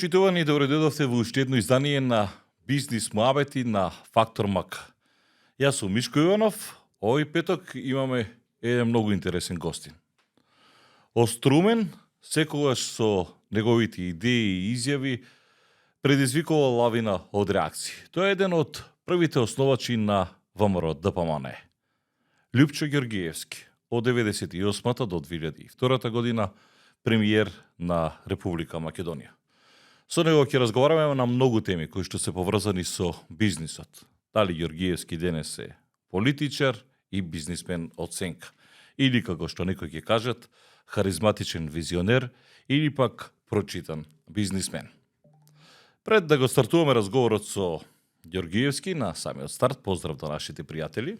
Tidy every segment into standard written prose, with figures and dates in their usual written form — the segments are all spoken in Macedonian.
почитувани, добре дојдовте во уште едно издание на Бизнис муабети на Фактор МАК. Јас сум Мишко Иванов, овој петок имаме еден многу интересен гостин. Острумен, секогаш со неговите идеи и изјави, предизвикува лавина од реакции. Тој е еден од првите основачи на ВМРО ДПМН. Љупчо Ѓоргиевски, од 98 до 2002 година, премиер на Република Македонија. Со него ќе разговараме на многу теми кои што се поврзани со бизнисот. Дали Ѓоргиевски денес е политичар и бизнисмен од сенка, или како што некои ќе кажат, харизматичен визионер или пак прочитан бизнисмен. Пред да го стартуваме разговорот со Ѓоргиевски на самиот старт, поздрав до нашите пријатели.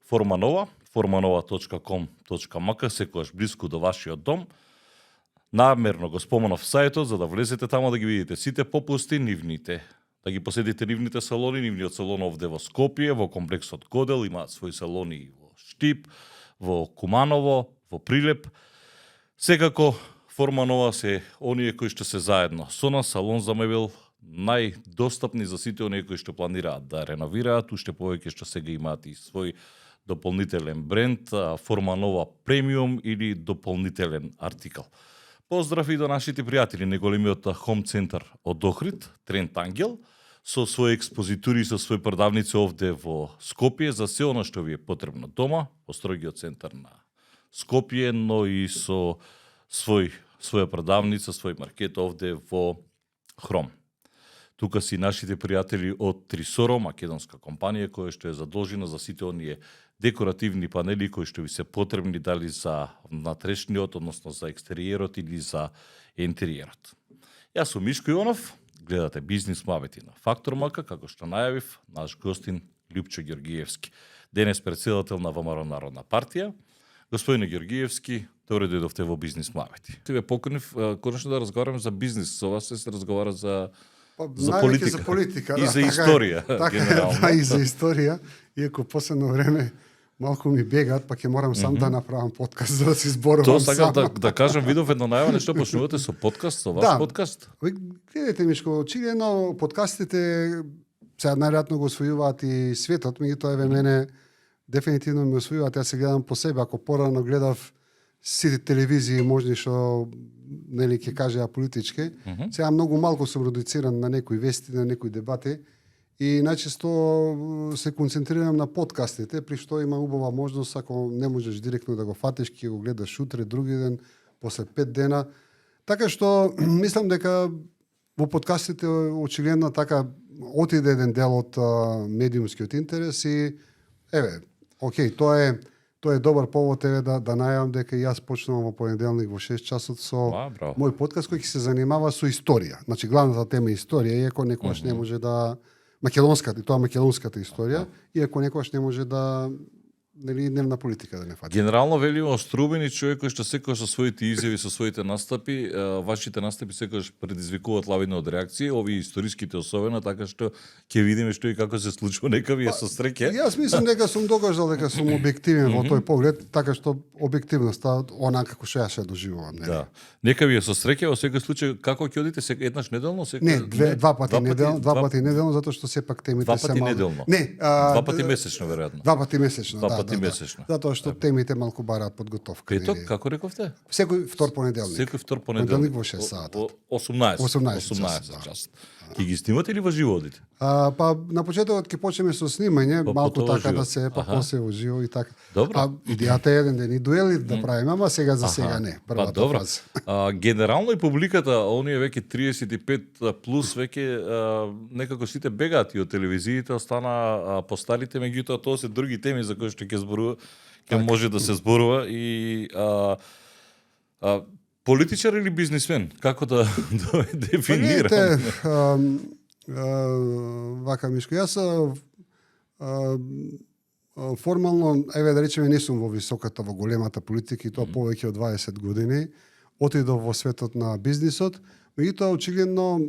Форманова, formanova.com.mk, секогаш блиску до вашиот дом. Намерно го споменав сајтот за да влезете тамо да ги видите сите попусти, нивните, да ги посетите нивните салони, нивниот салон овде во Скопје, во комплексот Годел, имаат своји салони во Штип, во Куманово, во Прилеп. Секако Форманова се оние кои што се заедно со нас, салон за мебел, најдостапни за сите оние кои што планираат да реновираат, уште повеќе што сега имаат и свој дополнителен бренд, Форманова премиум или дополнителен артикал. Поздрав и до нашите пријатели, неголемиот хом центар од Охрид, Трент Ангел, со своји експозитури, со своји продавници овде во Скопје, за се оно што ви е потребно дома, во строгиот центар на Скопје, но и со своја продавница, свој маркет овде во Хром. Тука си нашите пријатели од Трисоро, македонска компанија која што е задолжена за сите оние декоративни панели кои што ви се потребни дали за внатрешниот, односно за екстериерот или за интериерот. Јас сум Мишко Иванов, гледате Бизнис муабети на Фактор МАК, како што најавив, наш гостин Љупчо Ѓоргиевски, денес претседател на ВМРО Народна партија. Господине Ѓоргиевски, добре дојдовте во Бизнис муабети. Ти ве поканив конечно да разговараме за бизнис, со вас се разговара за политика и за историја, генерално. Да, и за историја, иако последно време малку ми бегаат, па ќе морам сам да направам подкаст за да се изборувам сам. Тоа сакам да кажам, видов едно најава нешто почнувате со подкаст, со ваш подкаст. Гледате, Мишко, очигледно подкастите сега најверојатно го освојуваат и светот, меѓутоа еве мене дефинитивно ме освојуваат, јас се гледам по себе, ако порано гледав сите телевизии можни што нели ќе кажеа политички. Сега многу малку сум редуциран на некои вести, на некои дебати и најчесто се концентрирам на подкастите, при што има убава можност ако не можеш директно да го фатиш, ќе го гледаш утре, други ден, после 5 дена. Така што мислам дека во подкастите очигледно така отиде еден дел од медиумскиот интерес и еве, окей, тоа е добар повод да најавам дека јас почнувам во понеделник во 6 часот со мој подкаст кој ќе се занимава со историја. Значи главната тема е историја, иако некогаш не може да македонската историја, иако некогаш не може да нели дневна политика да не фати. Генерално велиме Острубени човек кој што секогаш со своите изјави, со своите настапи, вашите настапи секогаш предизвикуваат лавина од реакции, овие историските особено, така што ќе видиме што и како се случува, нека ви е со среќа. Јас мислам дека сум докажал дека сум објективен во тој поглед, така што објективноста онака како што јас ја доживувам, нели. Да. Нека ви е со среќа, во секој случај како ќе одите еднаш неделно, Не, два пати неделно, затоа што сепак темите се малку. Не, два пати месечно веројатно. Два пати месечно, да. Месечно. Затоа што темите малку бараат подготовка. Петок, како рековте? Секој втор понеделник. Секој втор понеделник во 6 сата. 18 часот. Ќе ги снимате или во живо одите? Па на почетокот ќе почнеме со снимање, малку така да се после во живо и така. Идејата е еден ден и дуели да правиме, ама сега за сега не. Првата фаза. Генерално и публиката, оние веќе 35 плюс веќе некако сите бегаат и од телевизиите, остана постарите, меѓутоа тоа се други теми за кои што ќе зборува, ќе може да се зборува и политичар или бизнисмен? Како да дефинирам? Вака, Мишко, јас формално, еве да речеме, не сум во високата, во големата политика и тоа повеќе од 20 години. Отидов во светот на бизнисот, меѓутоа очигледно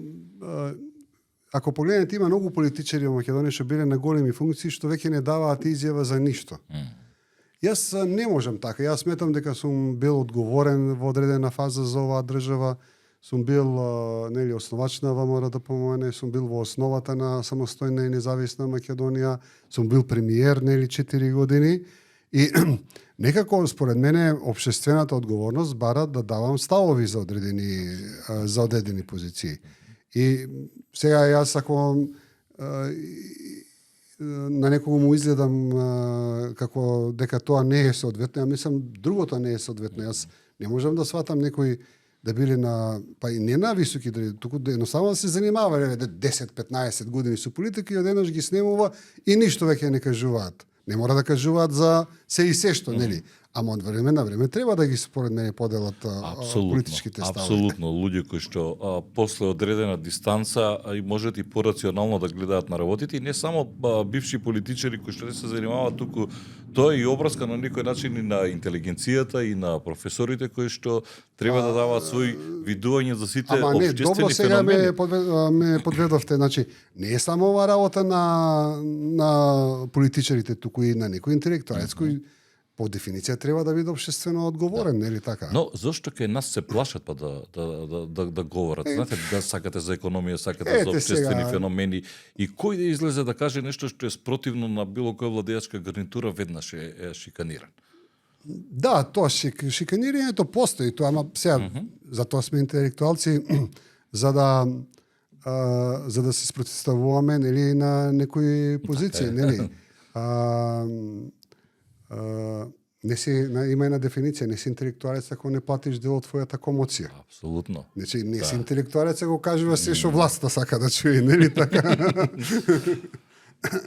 ако погледнете има многу политичари во Македонија што биле на големи функции што веќе не даваат изјава за ништо. Јас не можам така. Јас сметам дека сум бил одговорен во одредена фаза за оваа држава. сум бил нели основач на ВМРО-ДПМН, сум бил во основата на самостојна и независна Македонија, сум бил премиер нели 4 години и некако според мене општествената одговорност бара да давам ставови за одредени позиции. И сега јас ако на некого му изгледам како дека тоа не е соодветно, ја мислам другото не е соодветно. Јас не можам да сватам некој да биле на, па и не на високи, туку едноставно да се занимава 10-15 години со политика и одеднаш ги снемува и ништо веќе не кажуваат. Не мора да кажуваат за се и се што, нели? Ама од време на време треба да ги според мене поделат политичките ставови. Апсолутно, луѓе кои што после одредена дистанца и можат и порационално да гледаат на работите и не само бивши политичари кои што не се занимаваат туку, тоа е и обврска на некој начин и на интелигенцијата и на професорите кои што треба да даваат свој видување за сите општествени феномени. Сега ме подведовте, значи не е само ова работа на политичарите туку и на некој интелектуалец кој по дефиниција треба да биде општествено одговорен, нели така? Но зошто кај нас се плашат па да говорат? Знаете, да сакате за економија, сакате за општествени феномени и кој да излезе да каже нешто што е спротивно на било која владеачка гарнитура веднаш е шиканиран. Да, тоа шиканирањето постои, тоа, ама сега затоа сме интелектуалци за да се спротивставуваме нели на некои позиции, нели? Има една дефиниција, не си интелектуалец ако не платиш дел од твојата комоција. Апсолутно. Значи, не си интелектуалец ако кажува се што власта сака да чуе, нели така?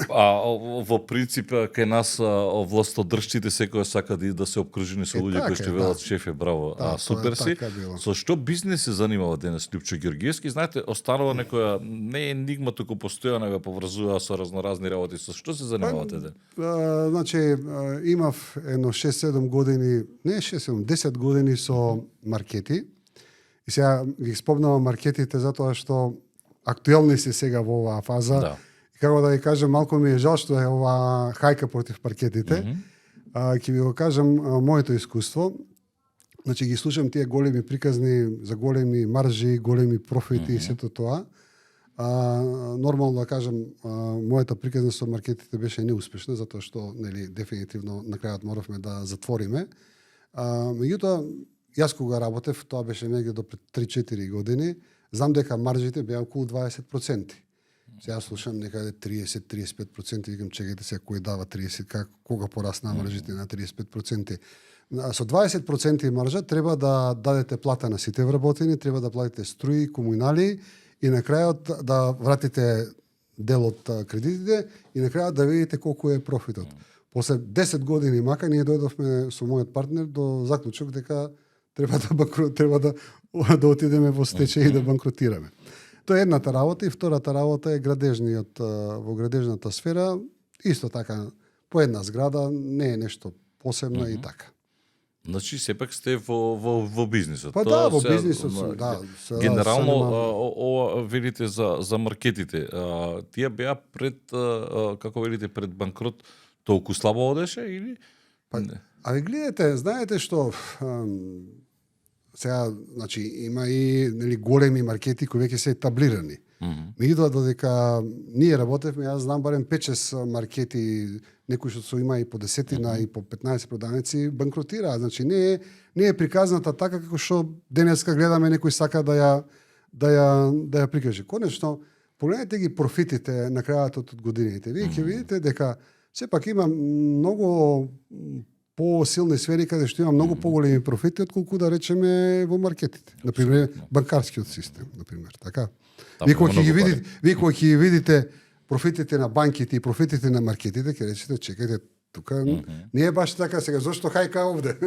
Во принцип кај нас властодржците секој сака да се обкружени со луѓе кои што велат шефе, браво, супер си. Со што бизнес се занимава денес Лјупчо Ѓорѓиевски? Знаете, останува некоја не е енигма, туку постојано ве поврзува со разноразни работи. Со што се занимавате ден? Значи, имав едно 6-7 години, не 6-7, 10 години со маркети. И сега ги спомнувам маркетите затоа што актуелни се сега во оваа фаза. Да. Како да ви кажам, малку ми е жал што е ова хајка против паркетите. Ќе ви го кажам моето искуство. Значи ги слушам тие големи приказни за големи маржи, големи профити и сето тоа. Нормално да кажам, мојата приказна со маркетите беше неуспешна, затоа што нели дефинитивно на крајот моравме да затвориме. Меѓутоа, јас кога работев, тоа беше негде до пред 3-4 години, знам дека маржите беа околу 20%. Сега слушам некаде 30-35%, викам чекајте сега кој дава 30, кога порасна маржите на 35%. Со 20% маржа треба да дадете плата на сите вработени, треба да платите струи, комунали и на крајот да вратите дел од кредитите и на крајот да видите колку е профитот. После 10 години мака ние дојдовме со мојот партнер до заклучок дека треба да отидеме во стечај и да банкротираме. Тоа е едната работа и втората работа е во градежната сфера, исто така по една зграда, не е нешто посебно и така. Значи сепак сте во бизнисот. Па да, во бизнисот сум, да. Генерално ова велите за маркетите. Тие беа пред како велите пред банкрот, толку слабо одеше или? Ави гледате, знаете што сега, значи, има и нели големи маркети кои веќе се етаблирани. Меѓутоа додека ние работевме, јас знам барем 5-6 маркети, некои што има и по 10 и по 15 продавници банкротираа. Значи не е приказната така како што денеска гледаме некој сака да ја прикаже. Конечно, погледнете ги профитите на крајот од годините. Вие ќе видите дека сепак има многу по-силни сфери каде што има многу поголеми профити отколку да речеме во маркетите. Например, банкарскиот систем, например, така. Вие кога ќе видите профитите на банките и профитите на маркетите, ќе речете, чекајте, тука не е баш така сега, зошто хајка овде?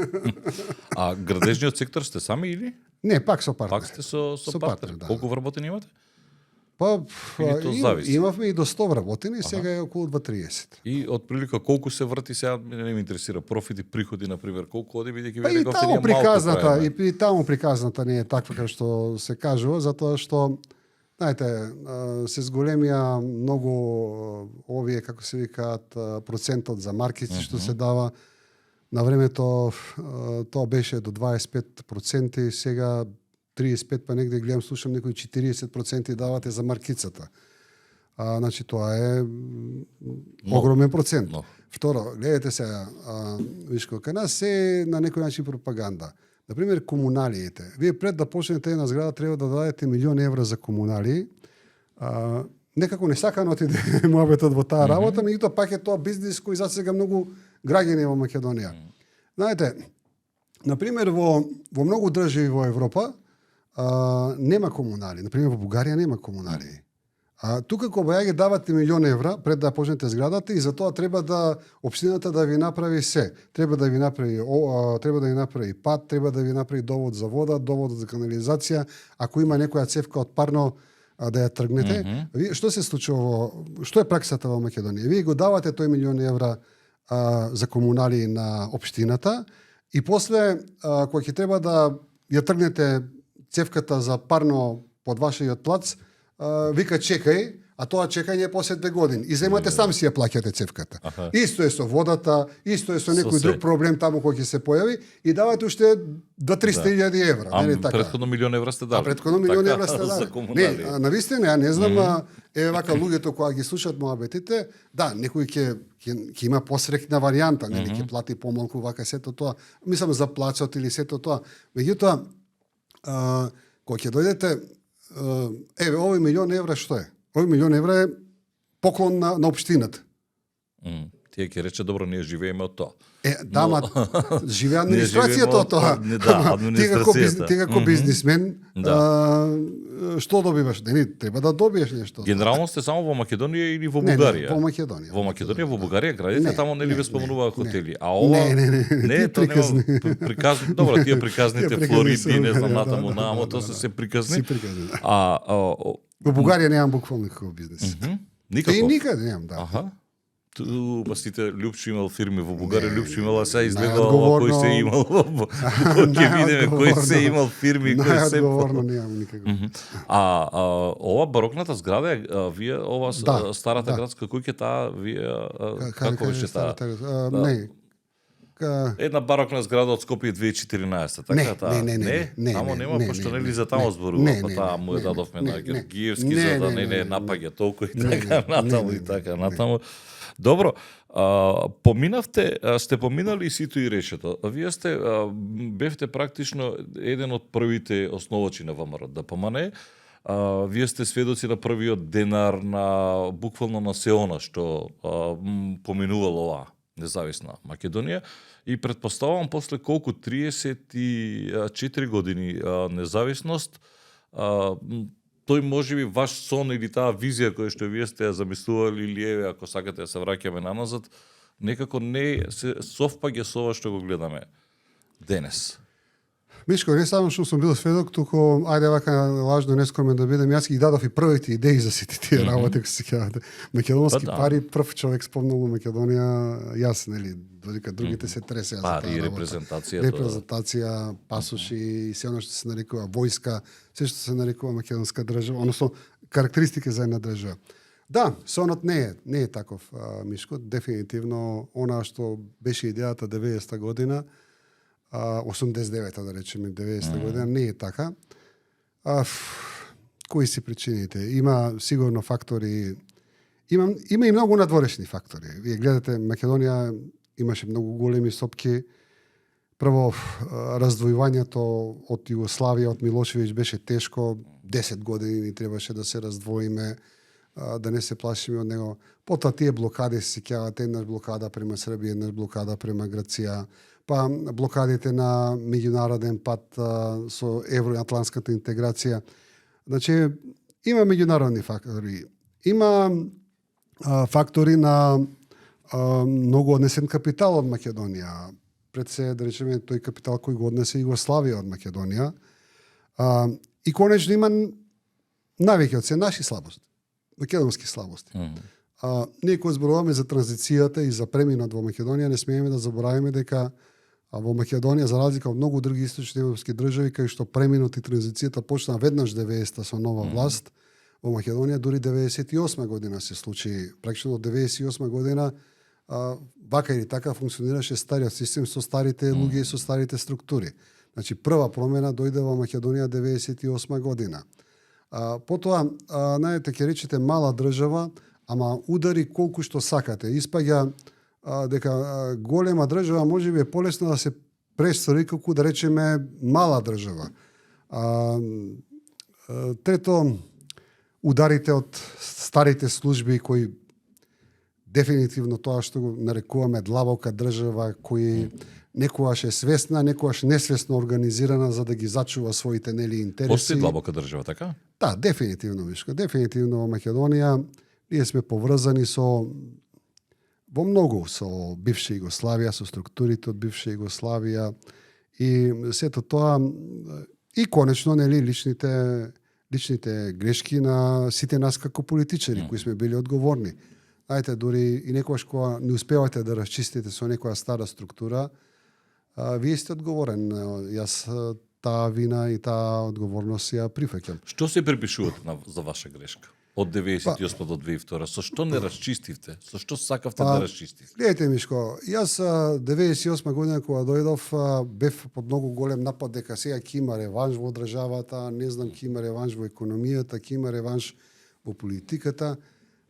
А градежниот сектор сте сами или? Не, пак со партнер. Пак сте со партнер. Да. Колку вработени имате? Па, имавме и до 100 вработени, сега е околу 230. И отприлика колку се врати сега, не ме интересира, профити, приходи, например, колку оди бидејќи вие рековте и таму приказната не е таква како што се кажува, затоа што знаете, се зголемија многу овие, како се викаат, процентот за маркети што се дава. На времето тоа беше до 25% и сега 35, па негде гледам, слушам некои 40% давате за маркицата. Значи тоа е огромен процент. Но. Второ, гледате сега, виж кога нас се на некој начин пропаганда. Например, комуналиите. Вие пред да почнете една зграда треба да дадете 1.000.000 евра за комуналии. Некако не сакано отиде муабетот во таа работа, меѓутоа пак е тоа бизнис кој за сега многу граѓани во Македонија. Знаете, например во многу држави во Европа нема комунали. Например во Бугарија нема комунали. Тука кога ја ги давате 1.000.000 евра пред да почнете зградата и за тоа треба да општината да ви направи се. Треба да ви направи пат, треба да ви направи довод за вода, довод за канализација, ако има некоја цевка од парно да ја тргнете. Вие што се случува што е праксата во Македонија? Вие го давате тој 1.000.000 евра за комунали на општината и после кога ќе треба да ја тргнете цевката за парно под вашиот плац, вика чекај, а тоа чекање е после 2 години. И земате сам си ја плаќате цевката. Исто е со водата, исто е со некој друг проблем таму кој ќе се појави и давате уште до 300.000 евра. Претходно 1.000.000 евра сте дали. Претходно 1.000.000 евра сте дали. Не, навистина, ја не знам, вака луѓето кога ги слушаат муабетите, да, некој ќе има посрекна варијанта, нели ќе плати помалку вака сето тоа. Мислам за плацот или сето тоа. Меѓутоа, кога ќе дојдете овој 1.000.000 евра што е? Овој 1.000.000 евра е поклон на општината. Тие ќе рече добро, ние живееме од тоа. Да, ма живее администрацијата од тоа. Да, администрацијата. Ти како бизнисмен, што добиваш? Не, треба да добиеш нешто. Генерално сте само во Македонија или во Бугарија? Не, во Македонија. Во Македонија, во Бугарија градите, таму нели ве спомнуваа хотели. А ова не, тоа нема приказни. Добро, тие приказните Флориди, не знам натаму, намо, тоа се приказни. Во Бугарија немам буквално никаков бизнес. Никако? И никаде немам, да. Аха. Па сите Лјупчо имал фирми во Бугарија, Лјупчо имала се изгледала кој се имал. Ќе видиме кој се имал фирми, кој се. Најодговорно немам никако. Ова барокната зграда е вие ова старата градска куќа таа вие како беше таа? Не. Една барокна зграда од Скопје 2014, така таа? Не. Тамо нема, пошто нели за тамо зборува, па таа му ја дадовме на Гергиевски за да не напаѓа толку и така натаму и така натаму. Добро, сте поминали сито и решето. Вие бевте практично еден од првите основачи на ВМРО ДПМН. Вие сте сведоци на првиот денар на буквално на Сеона што поминувало оваа независна Македонија и претпоставувам после колку 34 години независност тој можеби ваш сон или таа визија која што вие сте ја замислували или еве ако сакате да се враќаме наназад, некако не се совпаѓа со ова што го гледаме денес. Мишко, не само што сум бил сведок, туку ајде вака лажно нескромен да бидам, јас ги дадов и првите идеи за сите тие работи, кои се сеќавате. Македонски пари, прв човек спомнал Македонија, јас, нели, додека другите се тресеа за таа и работа. Репрезентација, пасоши и се оно што се нарекува војска, се што се нарекува македонска држава, односно карактеристики за една држава. Да, сонот не е таков, Мишко, дефинитивно она што беше идејата 90-та година, 89-та да речеме, 90-та година, не е така. Кои се причините? Има сигурно фактори, има и многу надворешни фактори. Вие гледате, Македонија имаше многу големи сопки. Прво, раздвојувањето од Југославија, од Милошевиќ беше тешко, 10 години ни требаше да се раздвоиме, да не се плашиме од него. Потоа тие блокади се сеќавате, еднаш блокада према Србија, еднаш блокада према Грција, па блокадите на меѓународен пат со евроатлантската интеграција. Значи, има меѓународни фактори. Има фактори на многу однесен капитал од Македонија. Пред се, да речеме, тој капитал кој го однесе Југославија од Македонија. И конечно има навеќе од се наши слабости, македонски слабости. Ние кој зборуваме за транзицијата и за преминот во Македонија, не смееме да забораваме дека во Македонија, за разлика од многу други источни европски држави, кај што преминот и транзицијата почна веднаш 90-та со нова власт, во Македонија дури 98 година се случи. Практично до 98 година вака или така функционираше стариот систем со старите луѓе и со старите структури. Значи прва промена дојде во Македонија 98 година. Потоа, знаете, ќе речете мала држава, ама удари колку што сакате. Испаѓа дека голема држава можеби е полесно да се престори колку да речеме мала држава. Трето, ударите од старите служби кои дефинитивно тоа што го нарекуваме длабока држава, кои некогаш е свесна, некогаш несвесно организирана за да ги зачува своите интереси. Постои длабока држава, така? Да, дефинитивно, Мишко. Дефинитивно во Македонија ние сме поврзани во многу со бивша Југославија, со структурите од бивша Југославија и сето тоа и конечно личните грешки на сите нас како политичари кои сме били одговорни. Знаете, дури и некогаш кога не успевате да расчистите со некоја стара структура, вие сте одговорен. Јас таа вина и таа одговорност ја прифаќам. Што се припишуват за ваша грешка? Од 98 до 2002, со што не расчистивте? Со што сакавте да расчистите? Гледайте, Мишко, јас 98 година кога дојдов бев под многу голем напад дека сега ќе има реванш во државата, не знам, ќе има реванш во економијата, ќе има реванш во политиката.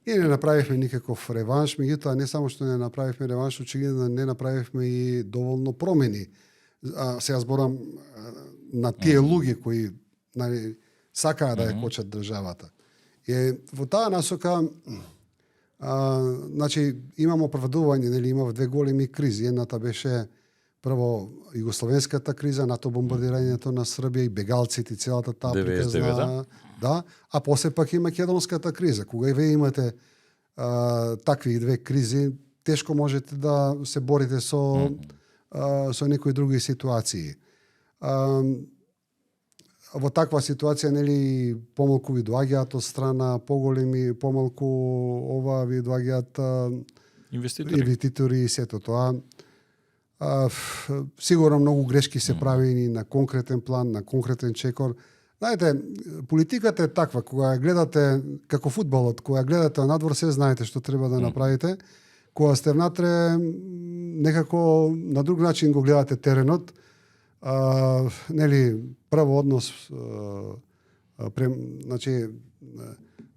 Ние не направивме никаков реванш, меѓутоа не само што не направивме реванш, очигледно не направивме и доволно промени. Сега зборам на тие луѓе кои сакаа да ја кочат државата. И во таа насока значи имам оправдување, нели, имав две големи кризи. Едната беше прво југословенската криза, нато бомбардирањето на Србија и бегалците, целата таа приказна, да, а после пак и македонската криза. Кога и вие имате такви две кризи, тешко можете да се борите со некои други ситуации. Во таква ситуација, нели, помалку ви доаѓаат од страна, поголеми, помалку ова ви доаѓаат инвеститори и сето тоа. Сигурно многу грешки се правени на конкретен план, на конкретен чекор. Знаете, политиката е таква, кога ја гледате како фудбалот, кога ја гледате надвор, се знаете што треба да направите. Кога сте внатре, некако на друг начин го гледате теренот. Нели, прво однос значи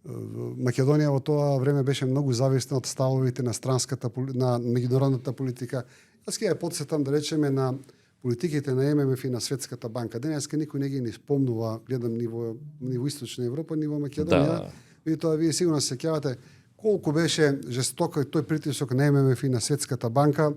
Македонија во тоа време беше многу зависна од ставовите на странската на меѓународната политика. Јас ќе ја потсетам да речеме на политиките на ММФ и на Светската банка. Денеска никој не ги не спомнува, гледам ниво Источна Европа, ниво Македонија. И тоа вие сигурно се сеќавате колку беше жестоко тој притисок на ММФ и на Светската банка.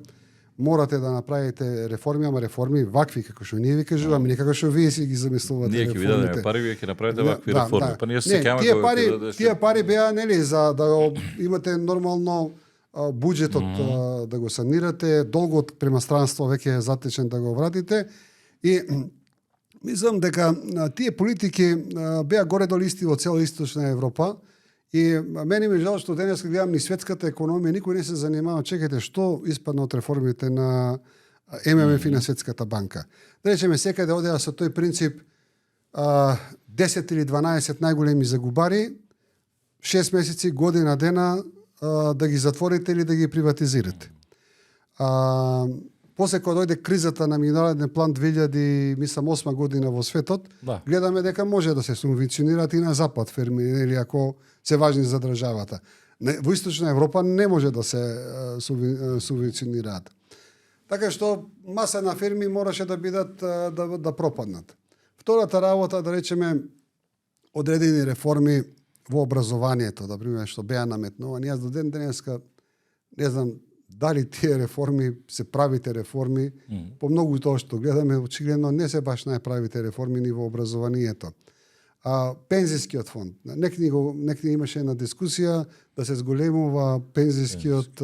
Морате да направите реформи, ама реформи вакви како што ние ви кажуваме, не како што вие си ги замислувате. Ние ќе ви дадеме пари, вие ќе направите вакви реформи. Па ние се сеќаваме тие пари беа, нели, за да имате нормално буџетот да го санирате, долгот према странство веќе е затечен да го вратите и мислам дека тие политики беа горе-долу исти во цела Источна Европа. И мене ми жал што денес гледам ни светската економија, никој не се занимава, чекајте што испадна од реформите на ММФ и на Светската банка. Да речеме, секаде одеа со тој принцип 10 или 12 најголеми загубари, 6 месеци, година дена да ги затворите или да ги приватизирате. После кога дојде кризата на меѓународен план 2008 година во светот, гледаме дека може да се субвенционираат и на запад ферми, или ако се важни за државата. Во Источна Европа не може да се субвенционираат. Така што маса на ферми мораше да бидат да пропаднат. Втората работа, да речеме, одредени реформи во образованието, да пример, што беа наметнувани. Јас до ден денеска не знам дали тие реформи се правите реформи, по многу тоа што гледаме, очигледно не се баш најправите реформи ни во образованието. Пензискиот фонд. Некни имаше една дискусија да се зголемува пензискиот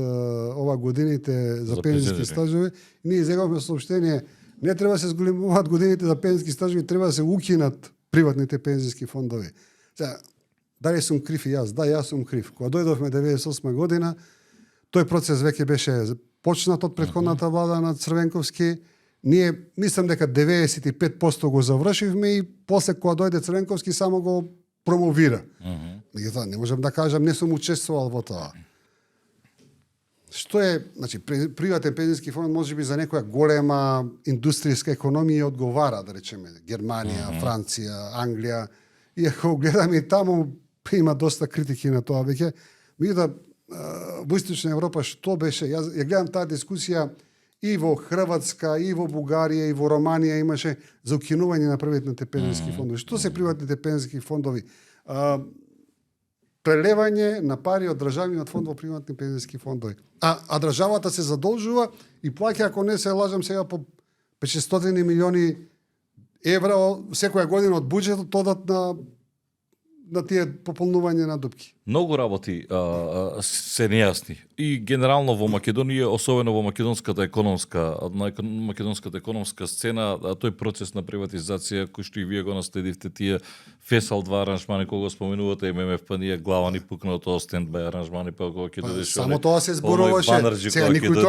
ова годините за пензиски стажови. Ние изеговме соопштение, не треба да се зголемуваат годините за пензиски стажови, треба да се укинат приватните пензиски фондови. Сега, дали сум крив и јас? Да, јас сум крив. Кога дојдовме 98 година, тој процес веќе беше почнат од претходната влада на Црвенковски. Ние, мислам дека 95% го завршивме и после кога дојде Црвенковски само го промовира. Меѓутоа, не можам да кажам, не сум учествувал во тоа. што е, значи приватен пензионски фонд можеби за некоја голема индустријска економија одговара, да речеме, Германија, Франција, Англија. Иако гледаме и таму има доста критики на тоа веќе. Меѓутоа во Источна Европа што беше? Јас ја гледам таа дискусија и во Хрватска, и во Бугарија, и во Романија имаше за укинување на приватните пензионски фондови. Што се приватните пензионски фондови? Прелевање на пари од државниот фонд во приватни пензионски фондови. А државата се задолжува и плаќа, ако не се лажам сега, по 500 милиони евра секоја година од буџетот одат на тие пополнување на дупки. Многу работи се нејасни. И генерално во Македонија, особено во македонската економска сцена, тој процес на приватизација кој што и вие го наследивте, тие Фесал 2 аранжмани кога споменувате, ММФ па ние глава ни пукна од тоа стендбај аранжмани, па кога ќе додеше. Само тоа се зборуваше. Сега никој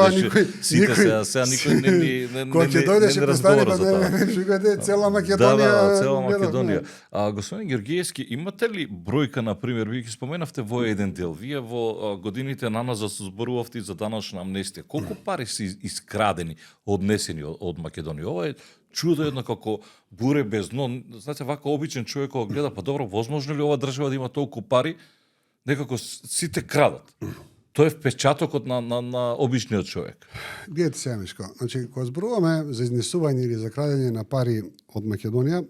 не ќе дојдеше представи па да цела Македонија. Цела Македонија. Господин Георгиевски, имате ли бројка, на пример, вие ги споменавте во еден дел, вие во годините на нас зборувавте за даночна амнестија. Колку пари се искрадени, однесени од Македонија? Ова е чудо едно како буре без дно. Знаете, вака обичен човек кога гледа, па добро, возможно ли ова држава да има толку пари, некако сите крадат? Тоа е впечатокот на обичниот човек. Гледате сега, Мишко, значи, кога зборуваме за изнесување или за крадење на пари од Македонија,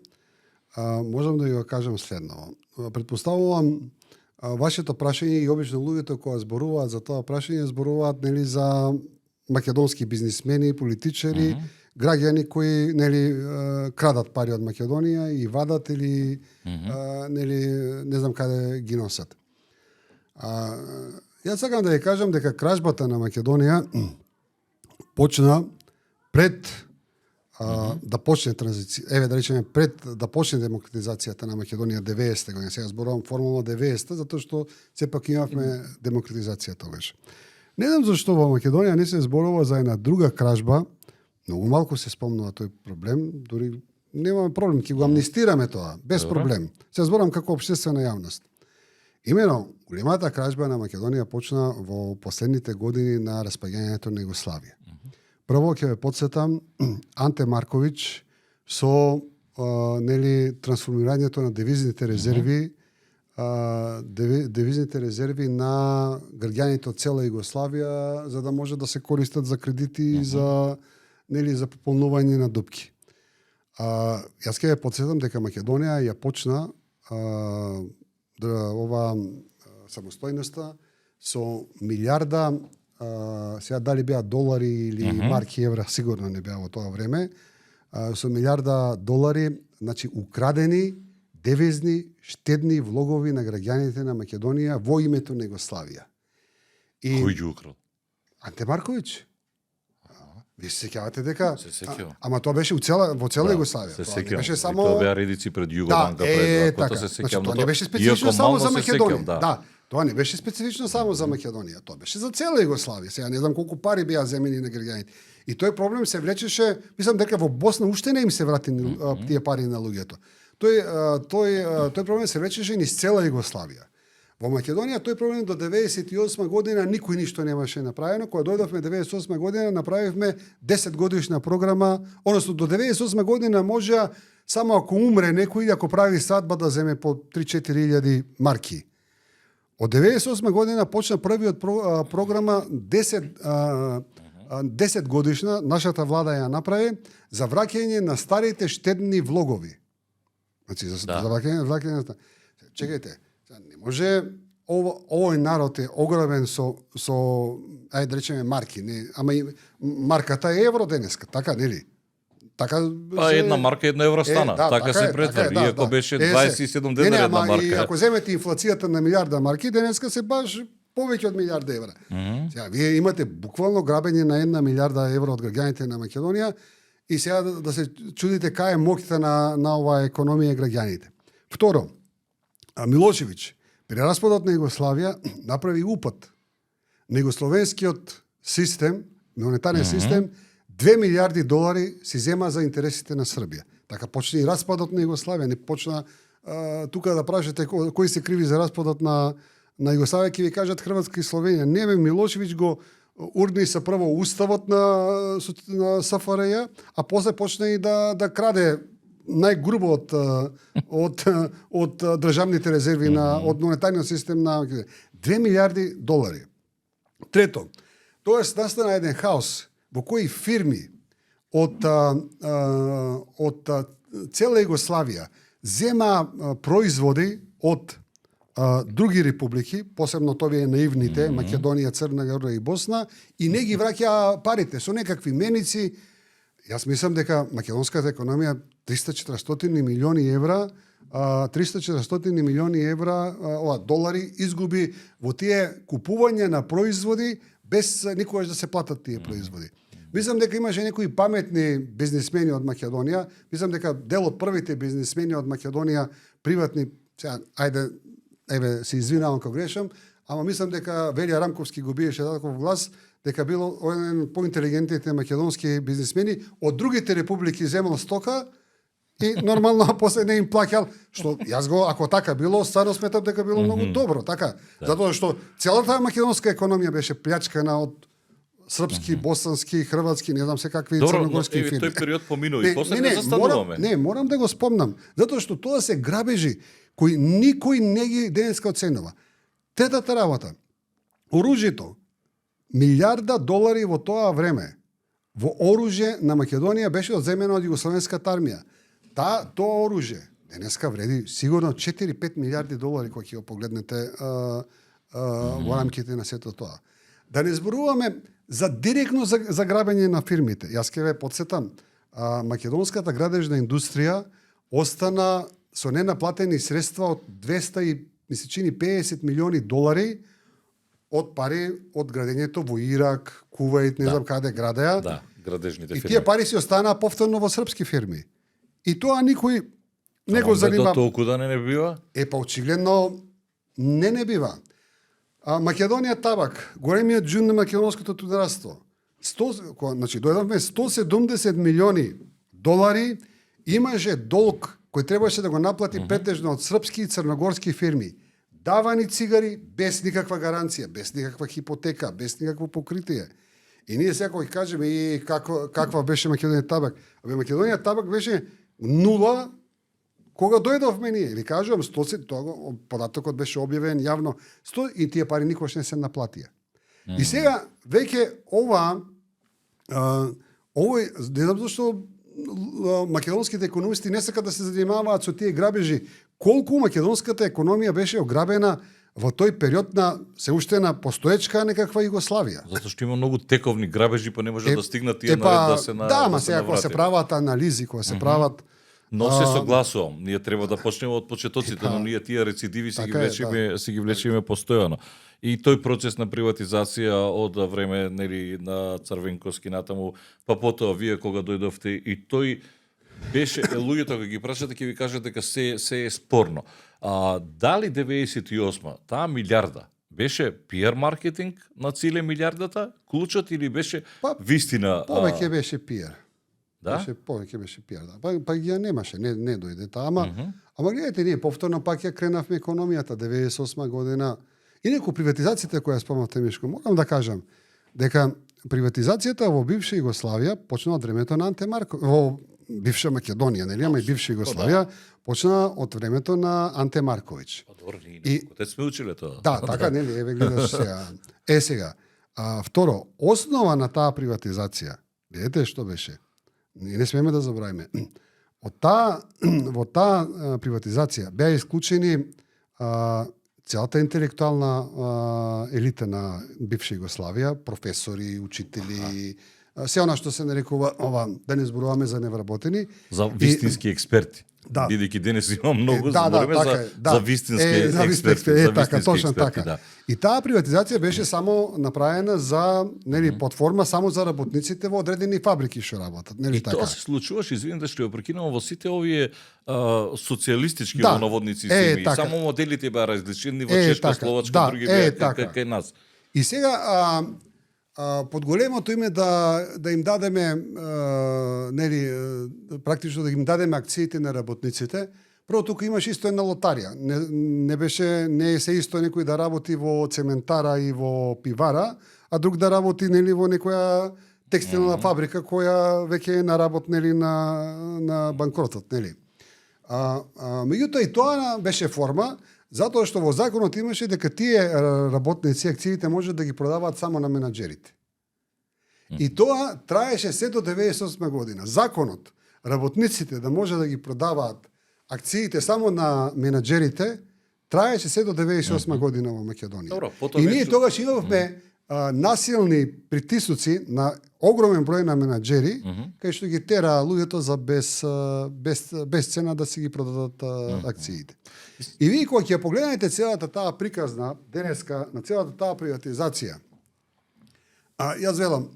можам да ви го кажам следново. Предпоставувам, вашето прашање и обично луѓето кога зборуваат за тоа прашање, зборуваат нели за македонски бизнисмени, политичари, граѓани кои нели крадат пари од Македонија и вадат или нели не знам каде ги носат. Јас сакам да ви кажам дека кражбата на Македонија почна пред да почне транзиција, да речеме пред да почне демократизацијата на Македонија 90-те години. Сега зборувам формално 90-та, затоа што сепак имавме демократизација тогаш. Не знам зашто во Македонија не се зборува за една друга кражба. Многу малку се спомнува тој проблем, дури немаме проблем, ќе го амнистираме тоа, без проблем. Се зборам како општествена јавност. Имено, големата кражба на Македонија почна во последните години на распаѓањето на Југославија. Прво ќе ве потсетам Анте Марковиќ со нели трансформирањето на девизните резерви, девизните резерви на граѓаните од цела Југославија за да може да се користат за кредити за нели за пополнување на дупки. Јас ќе ве потсетам дека Македонија ја почна ова самостојноста со милиарда, сега дали беа долари или марки евра, сигурно не беа во тоа време, со милиарда долари, значи украдени девизни штедни влогови на граѓаните на Македонија во името на Југославија. Кој ги украл? Анте Марковиќ. Вие се сеќавате дека ама тоа беше во цела Југославија. Тоа не беше само тоа беа редици пред Југобанка пред така. се сеќавам. Тоа не беше специфично само за Македонија. Да, тоа не беше специфично само за Македонија, тоа беше за цела Југославија. Сега не знам колку пари беа земени на граѓаните. И тој проблем се влечеше, мислам дека во Босна уште не им се врати тие пари на луѓето. Тој проблем се влечеше низ цела Југославија. Во Македонија тој проблем до 98 година никој ништо немаше направено. Кога дојдовме 98 година направивме 10 годишна програма, односно до 98 година може само ако умре некој или ако прави свадба да земе по 3-4 илјади марки. Од 98 година почна првиот програма 10 годишна, нашата влада ја направи за враќање на старите штедни влогови. Значи за враќање на чекајте. Не може овој народ е ограбен со ајде да речеме марки, не, ама и марката е евро денеска, така нели? Така една марка една евро стана, така се претвори, иако беше 27 денара една марка. И ако земете инфлацијата на милиарда марки, денеска се баш повеќе од милиарда евра. Сега вие имате буквално грабење на 1 милиарда евро од граѓаните на Македонија и сега да се чудите кај е моќта на оваа економија и граѓаните. Второ, Милошевиќ при распадот на Југославија направи упат на југословенскиот систем, монетарен систем, 2 милиарди долари си зема за интересите на Србија. Така почна и распадот на Југославија, не почна тука да прашате кои се криви за распадот на Југославија, ќе ви кажат Хрватска и Словенија. Не, Милошевиќ го урни се прво уставот на СФРЈ, а после почна и да краде најгрубо од државните резерви од монетарниот систем на 2 милиарди долари. Трето, тоест настана еден хаос во кои фирми од цела Југославија зема производи од други републики, посебно овие наивните, Македонија, Црна Гора и Босна, и не ги враќа парите со некакви меници. Јас мислам дека македонската економија 300-400 милиони евра, 300-400 милиони евра, долари изгуби во тие купување на производи без никогаш да се платат тие производи. Мислам дека имаше некои паметни бизнисмени од Македонија, мислам дека дел од првите бизнисмени од Македонија, приватни, сега, еве се извинавам кога грешам, ама мислам дека Велија Рамковски го биеше таков глас, дека било еден од поинтелигентните македонски бизнисмени од другите републики земал стока и нормално после не им плаќал, што јас го ако така било, стварно сметам дека било многу добро, така. Затоа што целата македонска економија беше плjačкана од српски, босански, хрватски, не знам се какви црногорски фирми. Тој период поминува и после не застануваме. Морам да го спомнам, затоа што тоа се грабежи кои никој не ги денеска оценува. Третата работа, оружјето, милиарда долари во тоа време во оружје на Македонија беше одземено од југословенската армија. Тоа оружје денеска вреди сигурно 4-5 милиарди долари кога ќе го погледнете во рамките на сето тоа. Да не зборуваме за директно за грабење на фирмите. Јас ќе ве потсетам, македонската градежна индустрија остана со ненаплатени средства од 250 милиони долари од пари од градењето во Ирак, Кувајт, не знам каде градеа. Да, градежните фирми. И тие пари си останаа повторно во српски фирми. И тоа никој не го занима. Толку да не бива? Па очигледно не бива. Македонија табак, големиот џун на македонското тударство. Значи дојдовме 170 милиони долари, имаше долг кој требаше да го наплати претежно од српски и црногорски фирми. Давани цигари без никаква гаранција, без никаква хипотека, без никакво покритие. И ние секој кажеме и каква беше Македонија табак. Македонија табак беше нула кога дојдовме ние. Ви кажувам, податокот беше објавен јавно, и тие пари никош не се наплатија. И сега веќе овој, не знам зашто македонските економисти не сакат да се занимаваат со тие грабежи. Колку македонската економија беше ограбена во тој период на се уште на постоечка некаква Југославија. Затоа што има многу тековни грабежи, па не може да стигнат тие да се ама сега кога се прават анализи, кога се прават. Но се согласувам, ние треба да почнеме од почетоците, но ние тие рецидиви си ги влечеме постојано. И тој процес на приватизација од време на Црвенковски натаму, па потоа вие кога дојдовте и тој беше луѓето кога ги прашате ќе ви кажат дека се е спорно. Дали 98 таа милиарда беше пиар маркетинг на целе милиардата, клучот или беше вистина? Повеќе беше пиар. Да? Повеќе беше пиар. Па ја немаше, не дојде таа. Ама гледате, ние повторно пак ја кренавме економијата 98 година. Инаку приватизацијата која спомнавте, Мишко, морам да кажам дека приватизацијата во бивша Југославија почна од времето на Анте Марковиќ, во бивша Македонија, нели, ама и бивша Југославија, почна од времето на Анте Марковиќ. И те сме училе тоа. Да, така, нели, еве гледаш сега. Сега, второ, основа на таа приватизација, видите што беше? Ние не смееме да забравиме. Во таа приватизација беа исклучени целата интелектуална елита на бивша Југославија, професори, учители, се она што се нарекува да не зборуваме за невработени. За вистински експерти. Да. Бидејќи денес има многу збориме за вистински експерти. Така, точно така. Да. И таа приватизација беше само направена за, нели, платформа само за работниците во одредени фабрики што работат, нели така. И тоа се случуваше, извинете што ја прекинувам, во сите овие социјалистички во наводници земји. Така. Само моделите беа различни во Чешка, Словачка, други беа кај нас. И сега под големото име да им дадеме нели практично да им дадеме акциите на работниците. Прво тука имаш исто една лотарија. Не е се исто некој да работи во цементара и во пивара, а друг да работи нели во некоја текстилна фабрика која веќе е на работ нели на банкротот, нели. Меѓутоа и тоа беше форма затоа што во законот имаше дека тие работници акциите можат да ги продаваат само на менаџерите. И тоа траеше се до 98 година. Законот работниците да може да ги продаваат акциите само на менаџерите траеше се до 98 година во Македонија. Добро, потоа и ние тогаш имавме насилни притисоци на огромен број на менаџери, кај што ги тера луѓето за без цена да си ги продадат акциите. И вие кога ќе погледнете целата таа приказна денеска на целата таа приватизација, јас велам,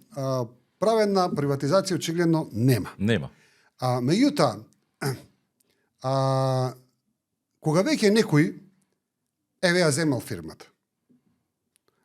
праведна приватизација очигледно нема. Нема. Меѓутоа, кога веќе некој ја земал фирмата.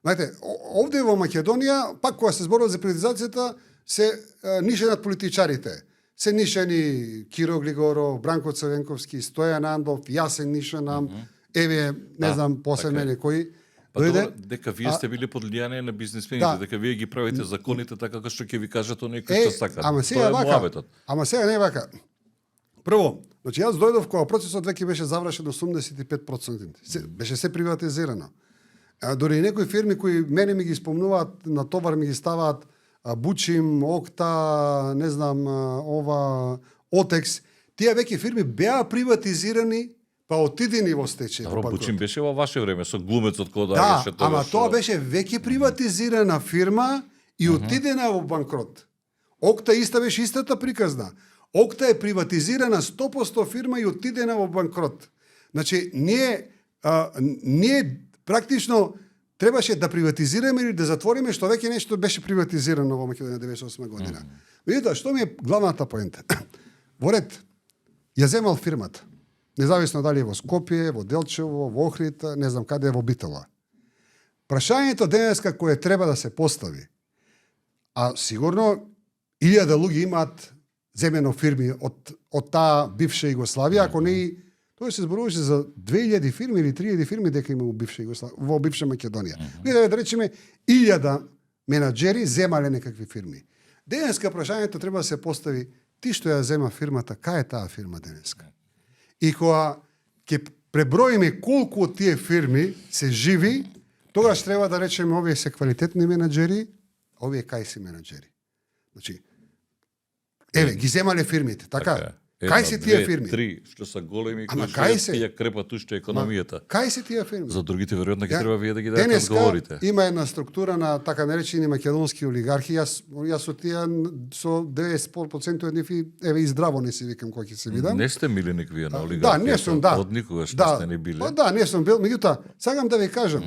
Знаете, овде во Македонија, пак кога се зборува за приватизацијата, се нишенат политичарите. Се нишени Киро Глигоров, Бранко Црвенковски, Стојан Андов, јас се нишенам, не знам после мене кој. Добро, дека вие сте били под влијание на бизнисмените, дека вие ги правите законите така како што ќе ви кажат оние кои што сакат. Тоа е муабетот. Ама сега не вака. Прво, значи јас дојдов кога процесот веќе беше завршен 85%. Беше се приватизирано. Дори некои фирми кои мене ми ги спомнуваат, на товар ми ги ставаат Бучим, Окта, не знам, Отекс, тие веќе фирми беа приватизирани па отидени во стечај. Добро, Бучим беше во ваше време со глумецот кој беше тоа. Ама тоа беше веќе приватизирана фирма и отидена во банкрот. Окта иста беше истата приказна. Окта е приватизирана 100% фирма и отидена во банкрот. Значи, ние практично требаше да приватизираме или да затвориме што веќе нешто беше приватизирано во Македонија 98 година. Видите, што ми е главната поента? Во ред, ја земал фирмата. Независно дали е во Скопје, во Делчево, во Охрид, не знам каде е во Битола. Прашањето денеска кое треба да се постави, а сигурно 1000 луѓе имаат земено фирми од таа бивша Југославија, ако не тоа се зборуваше за 2000 фирми или 3000 фирми дека има во бивша Југославија, во бивша Македонија. Видите, да речеме 1000 менаџери земале некакви фирми. Денеска прашањето треба да се постави: ти што ја зема фирмата, кај е таа фирма денеска? И кога ќе преброиме колку од тие фирми се живи, тогаш треба да речеме овие се квалитетни менаџери, овие кај се менаџери. Значи, ги земале фирмите, така? Кај се тие фирми? 3 што се големи кои што ја крепат уште економијата. Кај се тие фирми? За другите веројатно ќе треба вие да ги дадете одговорите. Денеска има една структура на така наречени македонски олигархи. Јас со тие со 90% од нив и здраво не се викам кој ќе се видам. Не сте милиник вие на олигархи. Не сум, Од никогаш не сте не биле. Не сум бил, меѓутоа сакам да ви кажам.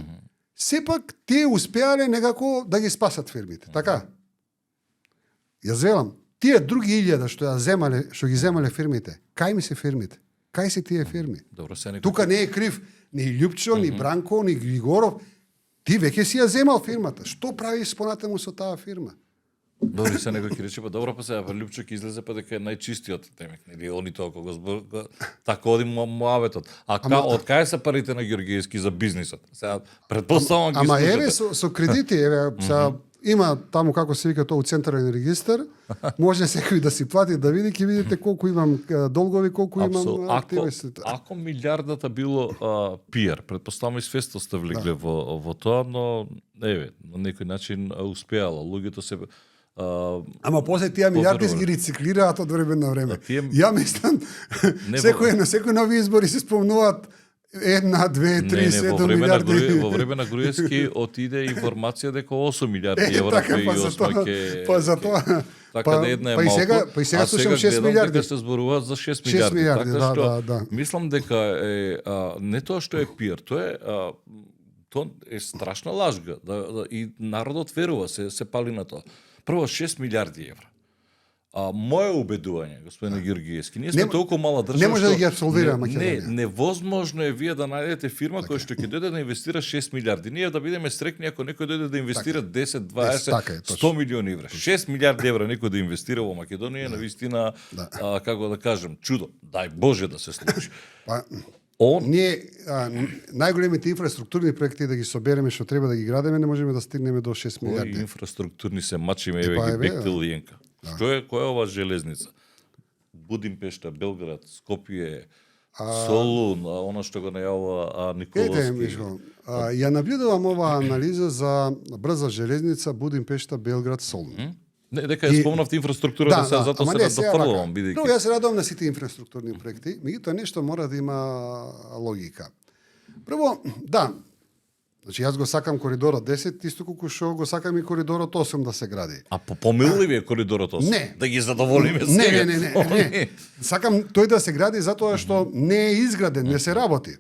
Сепак тие успеале некако да ги спасат фирмите, така? Јас велам, тие други 1000 што ги земале фирмите, кај ми се фирмите? Кај се тие фирми? Добро, тука не е крив ни Љупчо, ни Бранко, ни Григоров. Ти веќе си ја земал фирмата. Што правиш понатаму со таа фирма? Добро, се некој ќе рече, па добро, па сега Љупчо ќе излезе па дека е најчистиот темек, нели они тоа кога така оди муабетот. Од кај се парите на Ѓорѓиевски за бизнисот? Сега претпоставувам ги слушате. Ама со кредити, сега има таму како се вика тоа централен регистар, може секој да си плати да види, ќе видите колку имам долгови, колку имам активи. Ако милиардата било пиар, претпоставувам и свесто сте влегле во тоа, но на некој начин успеало. Луѓето се Ама после тие милиарди ги рециклираат од време на време. Ја мислам, на секој нови избори се спомнуваат 1, 2, 3, 7 милиарди. Во време на Груевски отиде информација дека 8 милиарди евра Па за тоа. Така да една е малку. Па и сега слушам 6 милиарди. Дека се зборуваат за 6 милиарди. Така што мислам дека не тоа што е пиар, тоа е страшна лажга и народот верува, се пали на тоа. Прво 6 милиарди евра. Моје убедување, господине Ѓорѓиевски, ние сме толку мала држава. Не може да ги абсолвира Македонија. Невозможно е вие да најдете фирма која што ќе дојде да инвестира 6 милиарди. Ние да бидеме стрекни ако некој дојде да инвестира 10, 20, 100 милиони евра. 6 милиарди евра некој да инвестира во Македонија, навистина, како да кажем, чудо. Дај Боже да се случи. Ние најголемите инфраструктурни проекти да ги собереме што треба да ги градиме, не можеме да стигнеме до 6 Кои милиарди. инфраструктурни се мачиме, еве Па, ги еве, Бехтел и Енка. Која е ова железница? Будимпешта, Белград, Скопје, Солун, она што го најавува Ете, Николовски. Мишо, ја наблюдувам оваа анализа за брза железница Будимпешта, Белград, Солун. Не, дека ја спомнавте инфраструктурата, сега затоа ама се не, сега дофрлувам, вака. бидејќи. Прво, јас се радувам на сите инфраструктурни проекти, меѓутоа нешто мора да има логика. Прво, да, значи јас го сакам коридорот 10, исто колку што го сакам и коридорот 8 да се гради. А помилливи е коридорот 8? Не. Да ги задоволиме Не, сега? не. Сакам тој да се гради затоа што не е изграден, не се работи.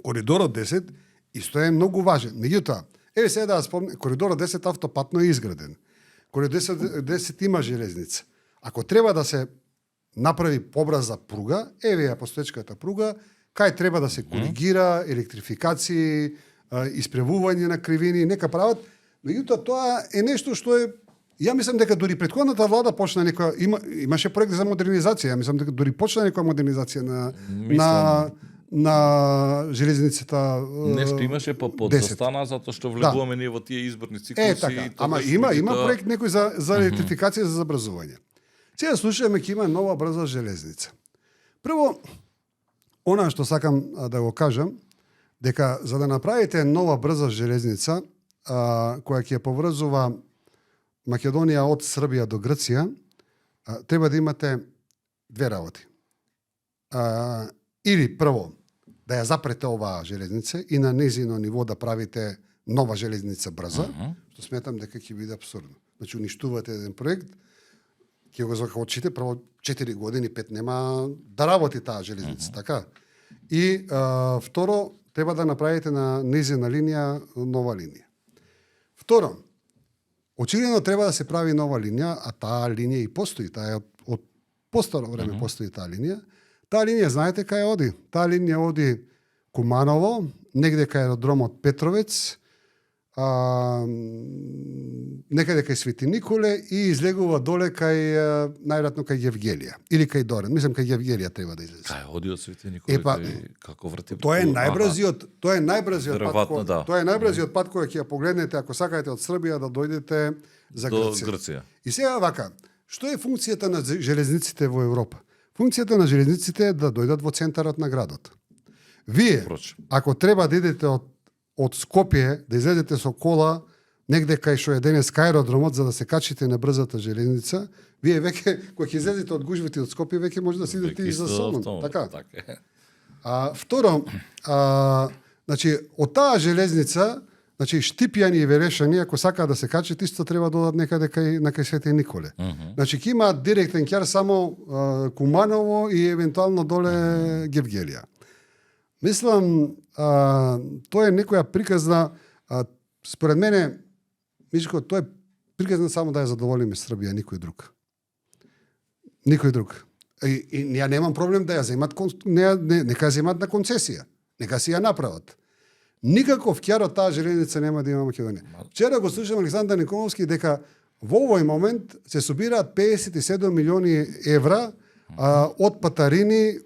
Коридорот 10 исто е многу важен. Меѓутоа, еве сега да спомнам, коридорот 10 автопатно е изграден. Коридор 10 има железница. Ако треба да се направи побрза пруга, еве ја постоечката пруга, кај треба да се коригира, електрификации, испревување на кривини, нека прават. Меѓутоа тоа е нешто што е, ја мислам дека дури претходната влада почна некоја имаше проект за модернизација, ја мислам дека дури почна некоја модернизација на железницата. Нешто имаше па подзастана затоа што влегуваме ние во тие изборни циклуси. Така, и ама тогаш има тоа- проект некој за електрификација за забрзување. Сега слушаме ќе има нова брза железница. Прво, она што сакам да го кажам, дека за да направите нова брза железница, која ќе поврзува Македонија од Србија до Грција, треба да имате две работи. Или прво, да ја запрете оваа железница и на незино ниво да правите нова железница брза, што сметам дека ќе биде абсурдно. Значи, уништувате еден проект, ќе го закочите, прво 4 години, 5 нема да работи таа железница, така? И второ, треба да направите на незина линија нова линија. Второ, очигледно треба да се прави нова линија, а таа линија и постои, таа е од постаро време постои таа линија. Таа линија знаете кај оди? Таа линија оди Куманово, негде кај аеродромот Петровец, некаде кај Свети Николе и излегува доле кај најверојатно кај Јевгелија или кај Дорен. Мислам кај Јевгелија треба да излезе. Кај оди од Свети Николе, како врти. Тоа е најбрзиот Веројатно, да. Тоа е најбрзиот пат кој ќе ја погледнете ако сакате од Србија да дојдете за до Грција. Грција. И сега вака, што е функцијата на железниците во Европа? Функцијата на железниците е да дојдат во центарот на градот. Вие, ако треба да идете од Скопје, да излезете со кола негде кај што е денес аеродромот за да се качите на брзата железница, вие веќе кога ќе излезете од гужвите од Скопје веќе може да сидите и за Солун, така? Второ, значи од таа железница, значи Штипјани и Верешани ако сакаат да се качат исто треба да одат некаде кај Свети Николе. Значи ќе има директен ќар само Куманово и евентуално доле Гевгелија. Мислам, тоа е некоја приказна, според мене, Мишко, тоа е приказна само да ја задоволиме Србија, никој друг. Никој друг. И ја немам проблем да ја земат, нека ја земат на концесија, нека си ја направат. Никаков ќар од таа железница нема да има Македонија. Вчера го слушам Александар Николовски дека во овој момент се собираат 57 милиони евра од патарини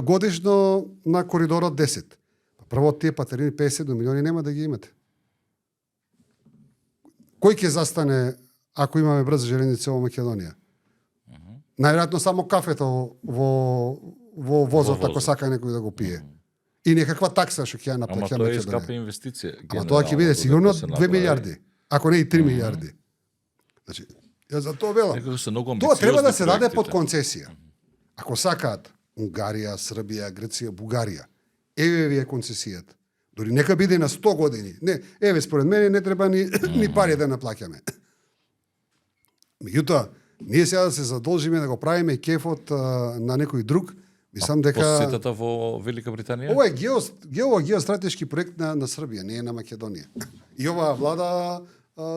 годишно на коридорот 10. Прво тие патарини 50 милиони нема да ги имате. Кој ќе застане ако имаме брза железница во Македонија? Најверојатно само кафето во возот ако сака некој да го пие. И некаква такса што ќе ја наплаќа Македонија. Ама тоа е скапа инвестиција. Ама тоа ќе биде сигурно 2 милиарди, ако не и 3 милиарди. Значи, ја за тоа велам. Тоа треба да се даде под концесија. Ако сакаат Унгарија, Србија, Грција, Бугарија. Еве ви е концесијата. Дори нека биде на 100 години. Не, еве според мене не треба ни пари да наплаќаме. Меѓутоа, ние сега да се задолжиме да го правиме кефот на некој друг, мислам дека посетата во Велика Британија? Ова е геостратешки проект на Србија, не е на Македонија. И оваа влада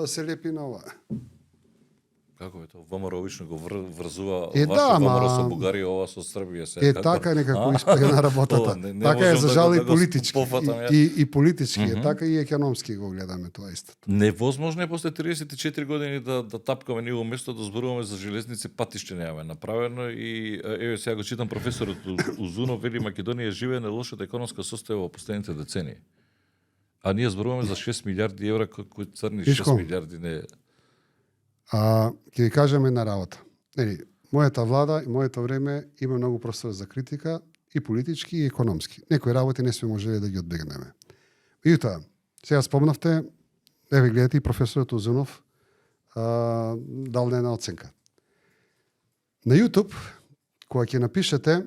се лепи на ова. Како е тоа? ВМРО обично го врзува Е, ваше да, ВМРО ама- со Бугарија, ова со Србија се. Е, така некако испаѓа работата. Не Така е можам за да жал го- и да го политички. пофатам ја. И политички е така и економски го гледаме тоа истото. Невозможно е после 34 години да тапкаме ние место да зборуваме за железници, патиште немаме направено и еве сега го читам професорот Узунов вели Македонија живее на лошата економска состојба во последните децении. А ние зборуваме за 6 милиарди евра кои црни Вишко, 6 милиарди не. Ќе ви кажам една работа. Нели, мојата влада и моето време има многу простор за критика и политички и економски. Некои работи не сме можеле да ги одбегнеме. Меѓутоа, сега спомнавте, еве гледате и професорот Узунов дал една оценка. На YouTube, кога ќе напишете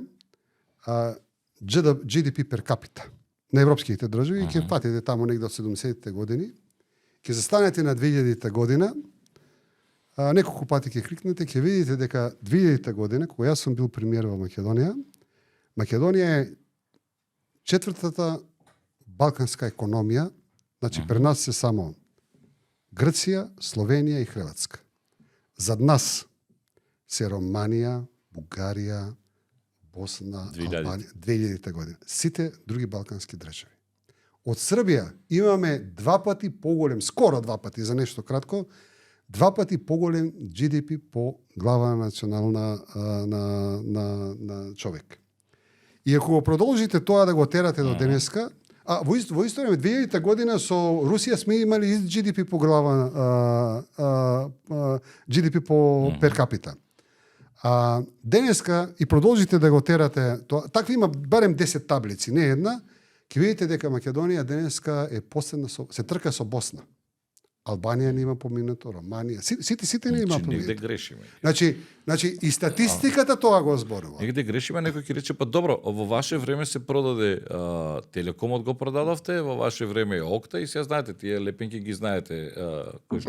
GDP per capita на европските држави, ќе фатите таму негде од 70-те години, ќе застанете на 2000-та година, неколку пати ќе кликнете, ќе видите дека 2000-та година, кога јас сум бил премиер во Македонија, Македонија е четвртата балканска економија, значи пред нас се само Грција, Словенија и Хрватска. Зад нас се Романија, Бугарија, Босна, 2000. Албанија, 2000 година. Сите други балкански држави. Од Србија имаме два пати поголем, скоро два пати за нешто кратко, два пати поголем GDP по глава национална на човек. И ако го продолжите тоа да го терате до денеска, во исто време 2000 година со Русија сме имали GDP по глава GDP по пер капита. Денеска и продолжите да го терате тоа, такви има барем 10 таблици, не една, ќе видите дека Македонија денеска е последна се трка со Босна. Албанија нема поминато, Романија, сите не има Негде поминато. грешиме. Значи и статистиката тоа го зборува. Негде грешиме, некој ќе рече, па добро, во ваше време се продаде Телекомот го продадовте, во ваше време е Окта и сега знаете, тие лепенки ги знаете кои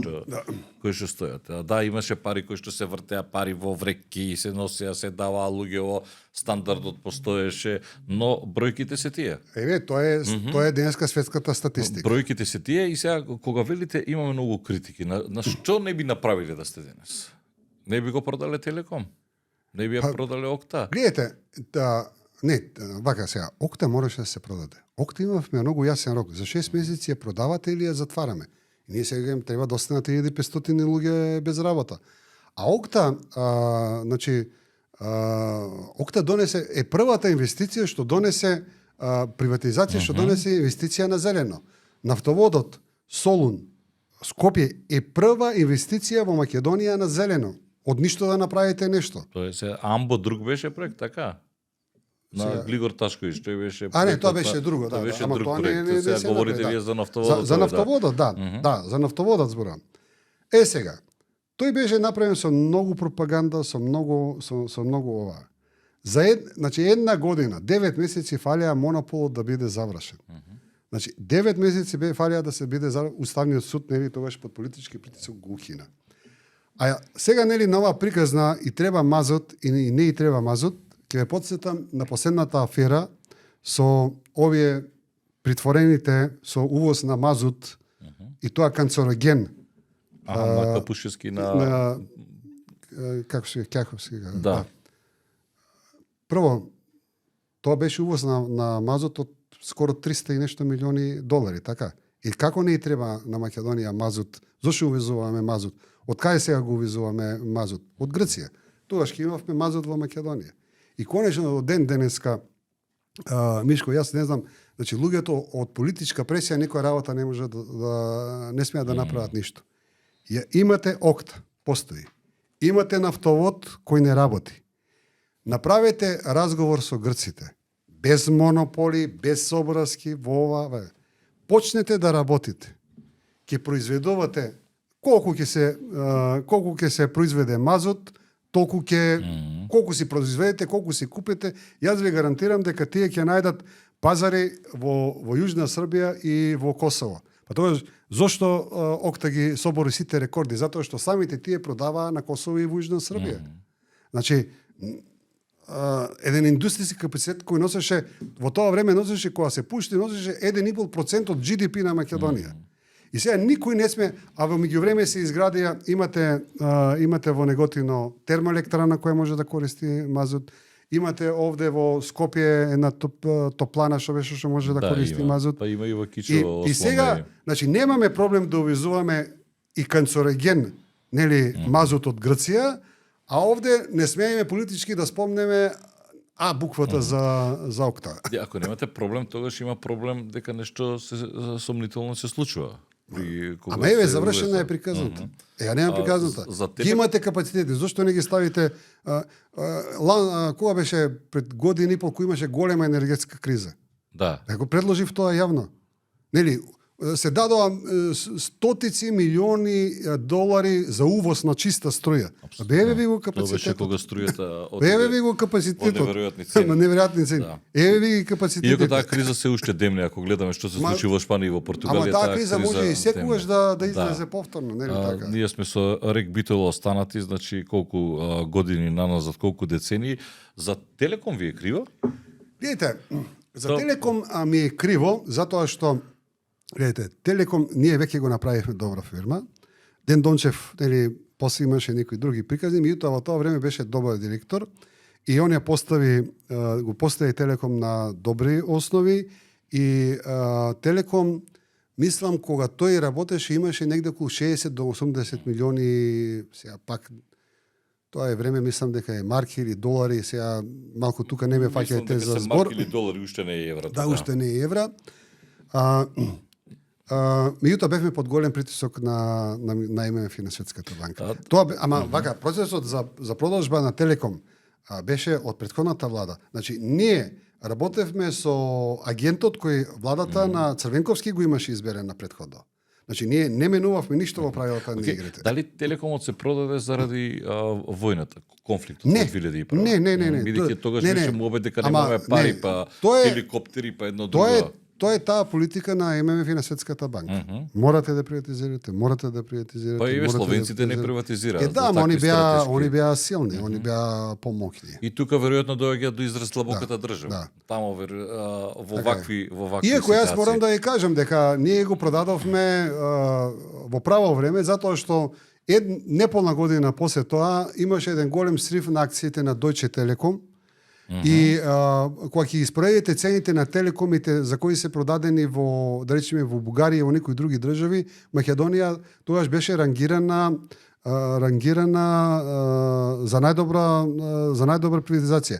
што стојат. Да, имаше пари кои што се вртеа, пари во врекки, се носеа, се даваа луѓево, стандардот постоеше, но бројките се тие. Еве, тоа е денеска светската статистика. Бројките се тие и сега кога велите имаме многу критики, на што не би направиле да сте денес? Не би го продале Телеком? Не би ја продале Окта? Гледате, вака сега, Окта мораше да се продаде. Окта имавме многу јасен рок. За 6 месеци ја продавате или ја затвараме. И ние сега им треба да останат 1500 луѓе без работа. А Окта, Окта донесе е првата инвестиција што донесе приватизација, што донесе инвестиција на зелено. Нафтоводот Солун Скопје е прва инвестиција во Македонија на зелено. Од ништо да направите нешто. Тоа е Амбо друг беше проект, така? На Сега- Глигор Ташковиќ, тој беше Не, тоа проектот беше на- друго, Тоа да. беше Ама друг тоа проект. не Сега се говорите направи, вие да. за нафтоводот. За нафтоводот, да. За нафтоводот зборам. Сега, тој беше направен со многу пропаганда, со многу ова. Значи една година, 9 месеци фалија монополот да биде завршен. Значи 9 месеци фалија да се биде Уставниот суд, нели тогаш под политички притисок го ухина. А сега нели нова приказна и треба мазот и не и треба мазот, ќе ве потсетам на последната афера со овие притворените со увоз на мазут и тоа канцероген На Капушевски на како се Кјаховски. Да. Прво, тоа беше увоз на мазут од скоро 300 и нешто милиони долари, така? И како не и треба на Македонија мазут? Зошто увезуваме мазут? Од кај сега го увезуваме мазут? Од Грција. Тогаш ќе имавме мазут во Македонија. И конечно до ден денеска, Мишко, јас не знам, значи луѓето од политичка пресија некоја работа не може не смеат да направат ништо. Имате Окта, постои. Имате нафтовод кој не работи. Направете разговор со грците. Без монополи, без собраски, во ова. Почнете да работите. Ќе произведувате колку ќе се произведе мазот, колку си произведете, колку си купите. Јас ви гарантирам дека тие ќе најдат пазари во Јужна Србија и во Косово. Па тоа зошто Окта ги собори сите рекорди? Затоа што самите тие продаваа на Косово и во Јужна Србија. Значи, еден индустријски капацитет кој носеше, во тоа време носеше, кога се пушти, носеше 1,5% од GDP на Македонија. И сега никој не сме, а во меѓувреме се изградија, имате во Неготино термоелектрана која може да користи мазут, имате овде во Скопје една топлана што беше што може да користи има. мазут. Па има и во Кичево. И сега, значи немаме проблем да увизуваме и канцероген, нели, мазут од Грција, а овде не смееме политички да спомнеме буквата за окта. Ако немате проблем, тогаш има проблем дека нешто сомнително се случува. Ама еве, завршена е приказната. Ја немам приказната. Ги имате капацитети, зошто не ги ставите? Кога беше пред година и пол, кој имаше голема енергетска криза? Да. Ако предложив тоа јавно. Нели, се дадоа стотици милиони долари за увоз на чиста струја. Еве ви го капацитетот. Тоа беше кога струјата Еве ви го капацитетот. неверојатни цени. Неверојатни цени. Да. Еве ви ги капацитетот. Иако таа криза се уште демне, ако гледаме што се случи во Шпанија и во Португалија, таа криза може и секогаш да излезе повторно, нели така? Ние сме со рек битола останати, значи колку години наназад, колку децени. За Телеком ви е криво? Видите, за Телеком ми е криво, затоа што гледате, Телеком ние веќе го направивме добра фирма. Ден Дончев, нели, после имаше некои други приказни, меѓутоа во тоа време беше добар директор и он ја го постави Телеком на добри основи и Телеком, мислам, кога тој работеше, имаше негде околу 60 до 80 милиони, сега пак тоа е време, мислам дека е марки или долари, сега малку тука не ме фаќајте за збор. Марки или долари, уште не е евра. Да, уште не е евра. Меѓутоа бевме под голем притисок на ММФ и на Светската банка. Тоа вака процесот за продолжба на Телеком беше од претходната влада. Значи ние работевме со агентот кој владата на Црвенковски го имаше изберен на претходно. Значи ние не менувавме ништо во правилата на игрите. Дали Телекомот се продаде заради војната, конфликтот во 2001? Не. Бидејќи тогаш беше мобе дека немаме пари, па хеликоптери, па едно друго. Тоа е таа политика на ММФ и на Светската банка. Морате да приватизирате. Па и словенците не приватизираа. Да, ама они беа силни, они беа помоќни. И тука веројатно доаѓа до израз длабоката држава. Таму во вакви Иако јас морам да ја кажам дека ние го продадовме во право време затоа што неполна година после тоа имаше еден голем срив на акциите на Deutsche Telekom. И кога ќе испоредите цените на телекомите за кои се продадени во, да речеме, во Бугарија и во некои други држави, Македонија тогаш беше рангирана за најдобра приватизација.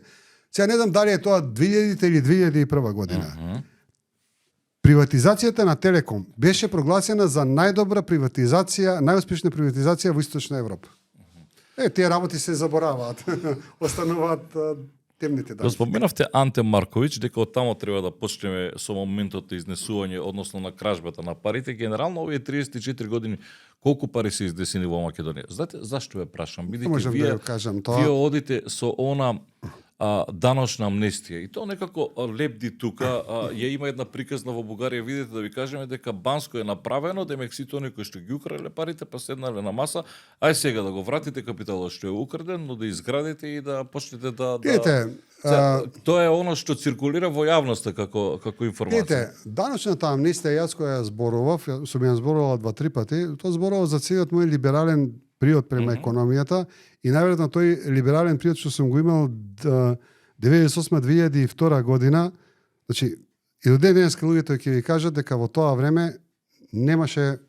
Сега не знам дали е тоа 2000 или 2001 година. Приватизацијата на Телеком беше прогласена за најдобра приватизација, најуспешна приватизација во Источна Европа. Тие работи се забораваат. Остануваат темните дати. Споменавте Анте Марковиќ, дека од тамо треба да почнеме со моментот на изнесување, односно на кражбата на парите. Генерално, овие 34 години, колку пари се издесени во Македонија? Знаете, зашто ве прашам? Бидејќи вие одите со она даношна амнестија. И тоа некако лепди тука. Ја има една приказна во Бугарија, видите, да ви кажеме дека Банско е направено, демек сите оние кои што ги украле парите, па седнале на маса, ај сега да го вратите капиталот што е украден, но да изградите и да почнете да... Тоа е оно што циркулира во јавноста како информација. Видите, даношната амнестија, јас која ја зборував, сум ја зборувала 2-3 пати, тоа зборував за целиот мој либерален приод према економијата и најверојатно тој либерален приод што сум го имал 98-2002 година, значи и до ден денеска луѓето ќе ви кажат дека во тоа време немаше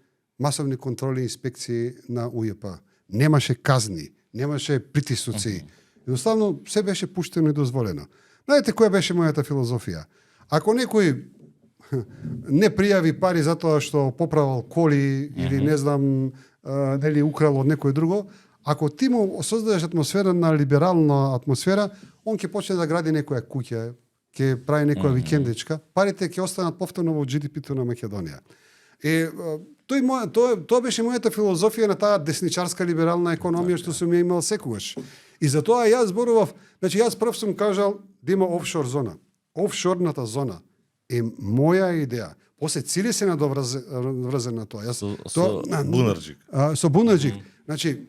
масовни контроли и инспекции на УЈП. Немаше казни, немаше притисоци. Едноставно се беше пуштено и дозволено. Знаете која беше мојата филозофија? Ако некој не пријави пари затоа што поправал коли или не знам нели украл од некој друго, ако ти му создадеш атмосфера на либерална атмосфера, он ќе почне да гради некоја куќа, ќе прави некоја викендичка, парите ќе останат повторно во GDP-то на Македонија. Тоа беше мојата филозофија на таа десничарска либерална економија што сум ја имал секогаш. И затоа јас зборував, значи јас прв сум кажал да има офшор зона. Офшорната зона е моја идеја. После цели се надоврзен на тоа. Со Бунарџик. Со Бунарџик. Значи,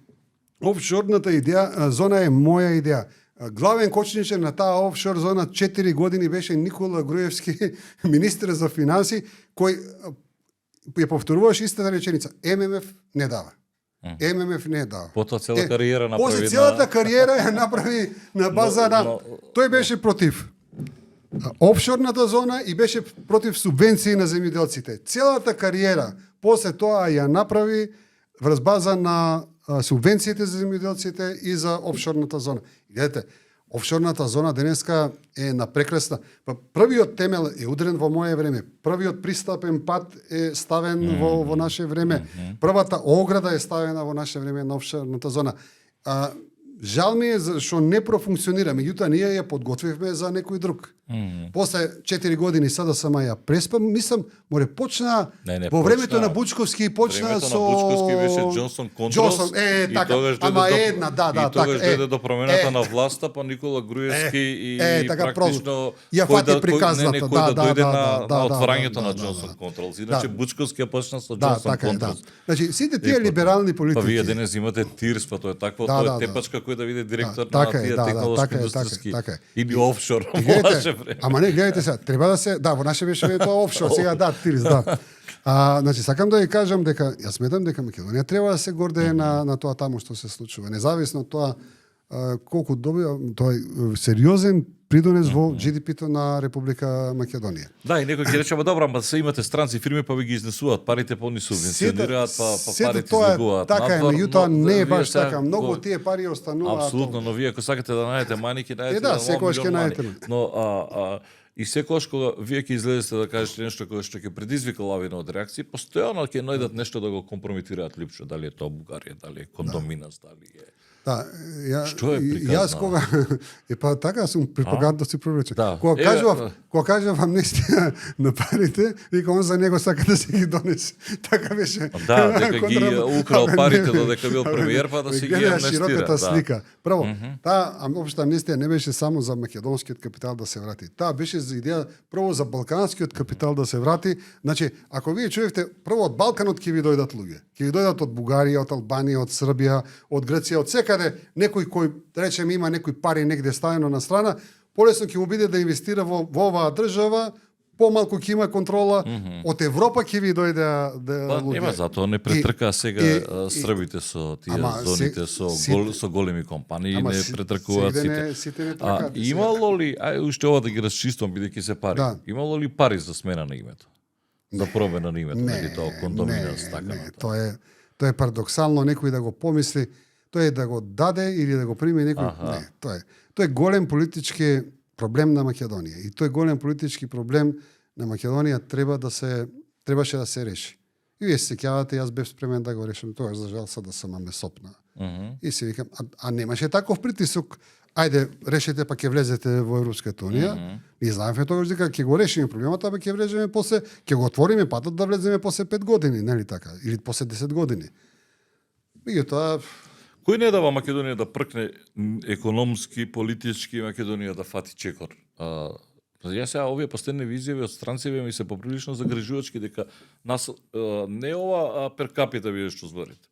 офшорната идеја, зона е моја идеја. Главен кочничар на таа офшор зона 4 години беше Никола Груевски, министер за финанси, кој ја повторуваш истата реченица. ММФ не дава. ММФ не дава. Потоа цела кариера направи. После целата кариера ја направи на база на тој беше против офшорната зона и беше против субвенции на земјоделците. Целата кариера после тоа ја направи врз база на субвенциите за земјоделците и за офшорната зона. Гледате, офшорната зона денеска е на прекрасна. Првиот темел е удрен во мое време. Првиот пристапен пат е ставен во наше време. Првата ограда е ставена во наше време на офшорната зона. Жал ми е што не профункционира, меѓутоа ние ја подготвивме за некој друг. После 4 години сада сама ја преспам, мислам, море почна во времето на Бучковски почна со на Бучковски беше Џонсон Контролс. така, ама една, да, и тогаш дојде до промената на власта, па Никола Груевски и така, практично ја фати приказната, кој да дојде на отворањето на да, Џонсон Контролс. Иначе Бучковски ја почна со Џонсон Контролс. Значи сите тие либерални политики. Па вие денес имате ТИРС, па тоа е такво, тоа е тепачка кој да биде директор на тие технолошки индустријски или офшор во ваше време. Ама не, гледайте сега, треба да се, во наше беше тоа офшор, сега ТИРС, значи сакам да ви кажам дека јас сметам дека Македонија треба да се гордее на тоа таму што се случува, независно од тоа колку добива, тоа е сериозен придонес во GDP-то на Република Македонија. Да, и некој ќе рече, добро, ама се имате странци фирми, па ви ги изнесуваат парите, па они субвенционираат, па парите излегуваат. Така е, меѓутоа не е баш така. Многу тие пари остануваат. Апсолутно, но вие ако сакате да најдете маники, најдете да, секогаш ќе најдете. Но и секогаш кога вие ќе излезете да кажете нешто кое што ќе предизвика лавина од реакции, постојано ќе најдат нешто да го компрометираат липчо, дали е тоа Бугарија, дали е Кондоминас, дали е. Да, што е приказна? Јас кога па така сум пропаганда си прорече. Кога кажав амнестија на парите, викам за него сака да се ги донесе. Така беше. Да, дека ги украл парите додека бил премиер, па да се ги амнестира. Широката слика. Прво, таа општа амнестија не беше само за македонскиот капитал да се врати. Таа беше за идеја прво за балканскиот капитал да се врати. Значи, ако вие чуевте, прво од Балканот ќе ви дојдат луѓе. Ќе ви дојдат од Бугарија, од Албанија, од Србија, од Грција, од секаде некој кој, да речеме, има некои пари негде ставено на страна, полесно ќе му биде да инвестира во оваа држава, помалку ќе има контрола, од Европа ќе ви дојде да луѓе. Нема, затоа не претркаа сега србите со тие зоните со големи компании, не претркуваат сите. Имало ли, уште ова да ги расчистувам бидејќи се пари. Имало ли пари за смена на името? За промена на името, нели тоа Кондоминас така. Не, тоа е парадоксално некој да го помисли, тоа е да го даде или да го прими некој. Не, тоа е голем политички проблем на Македонија и тој голем политички проблем на Македонија требаше да се реши. И вие се сеќавате, јас бев спремен да го решам тоа, за жал да сама ме сопна. И си викам, а немаше таков притисок. Ајде, решете па ќе влезете во Европската унија. Ние знаеме тогаш дека ќе го решиме проблемот, а ќе влеземе после, ќе го отвориме патот да влеземе после 5 години, нели така, или после 10 години. Меѓутоа, кој не дава Македонија да пркне економски, политички, Македонија да фати чекор? Јас сега овие последни изјави од странци ми се поприлично загрижувачки дека нас не ова пер капита вие што зборите.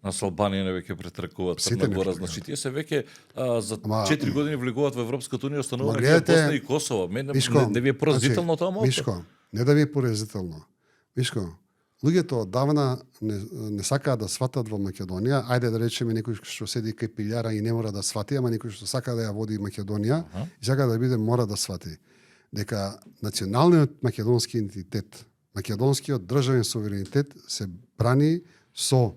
Нас Албанија не веќе претркуваат Црна Гора, значи тие се веќе за 4 години влегуваат во Европската унија, остануваат Босна и Косово. Не ви е поразително тоа малку? Мишко, не да ви е поразително. Мишко, луѓето одавна не сакаат да сватат во Македонија, ајде да речеме некој што седи кај пилјара и не мора да свати, ама некој што сака да ја води Македонија и сака да биде мора да свати дека националниот македонски идентитет, македонскиот државен суверенитет се брани со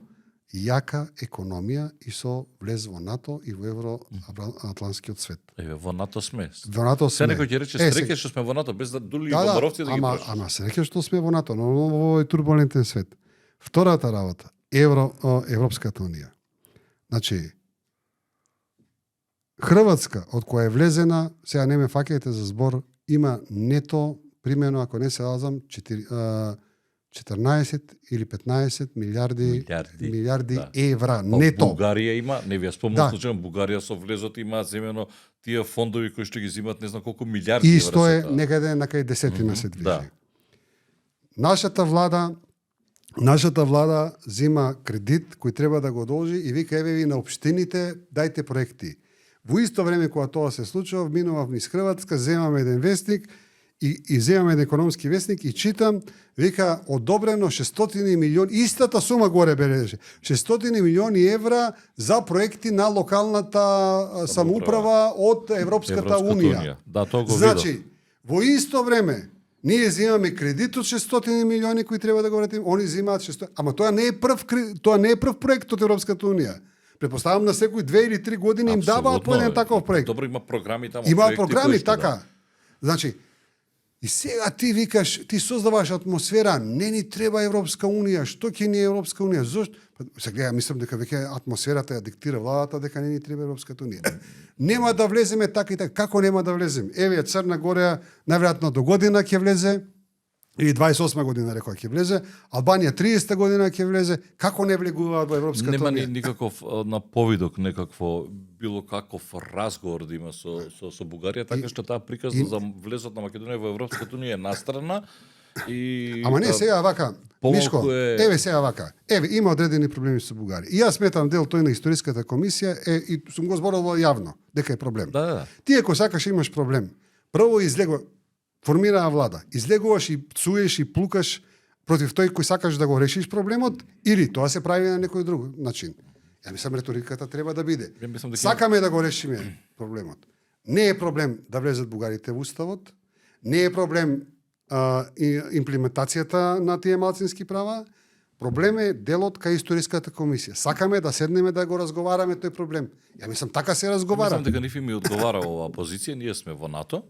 јака економија и со влез во НАТО и во евроатлантскиот свет. Во НАТО сме. Во НАТО сме. Се некој ќе рече среќа што сме во НАТО без да дули бомбаровци да ги прашаш. Ама среќа што сме во НАТО, но во овој турбулентен свет. Втората работа, Европската унија. Значи Хрватска од која е влезена, сега не ме фаќајте за збор, има нето примерно ако не се лазам 14 или 15 милиарди евра нето. Бугарија има, не ви ја спомнам случајно, Бугарија со влезот има земено тие фондови кои што ги земат не знам колку милиарди евра. И што е некаде на кај десетина се движи. Нашата влада зема кредит кој треба да го должи и вика еве ви на општините дајте проекти. Во исто време кога тоа се случува, минував низ Хрватска, земам еден вестник И земам еден економски вестник и читам, вика одобрено 600 милиони, истата сума горе бележи, 600 милиони евра за проекти на локалната самоуправа од Европската унија. Да, тоа го Значи, во исто време, ние земаме кредит од 600 милиони кои треба да го вратиме, они земаат 600, ама тоа не е прв проект од Европската унија. Предпоставам на секој 2 или 3 години им даваат по еден таков проект. Добро, има програми таму. Има програми, така. Значи, и сега ти викаш, ти создаваш атмосфера, не ни треба Европска унија, што ќе ни е Европска унија? Зошто? Сега мислам дека веќе атмосферата ја диктира владата дека не ни треба Европската унија. Нема да влеземе така и така. Како нема да влеземе? Еве Црна Гора најверојатно до година ќе влезе, или 28 година рекоа ќе влезе, Албанија 30 година ќе влезе, како не влегуваат во Европската унија? Нема никаков на повидок некакво било каков разговор да има со Бугарија, така што таа приказна за влезот на Македонија во Европската унија е настрана и Ама не сега вака, Мишко, еве сега вака. Еве има одредени проблеми со Бугарија. И јас сметам дел тој на историската комисија и сум го зборувал јавно дека е проблем. Да. Ти ако сакаш имаш проблем, прво излего формираа влада, излегуваш и пцуеш и плукаш против тој кој сакаш да го решиш проблемот, или тоа се прави на некој друг начин. Ја мислам реториката треба да биде. Сакаме да го решиме проблемот. Не е проблем да влезат бугарите во уставот, не е проблем имплементацијата на тие малцински права, проблем е делот кај историската комисија. Сакаме да седнеме да го разговараме тој проблем. Ја мислам така се разговара. Мислам дека нифи ми одговара оваа позиција, ние сме во НАТО,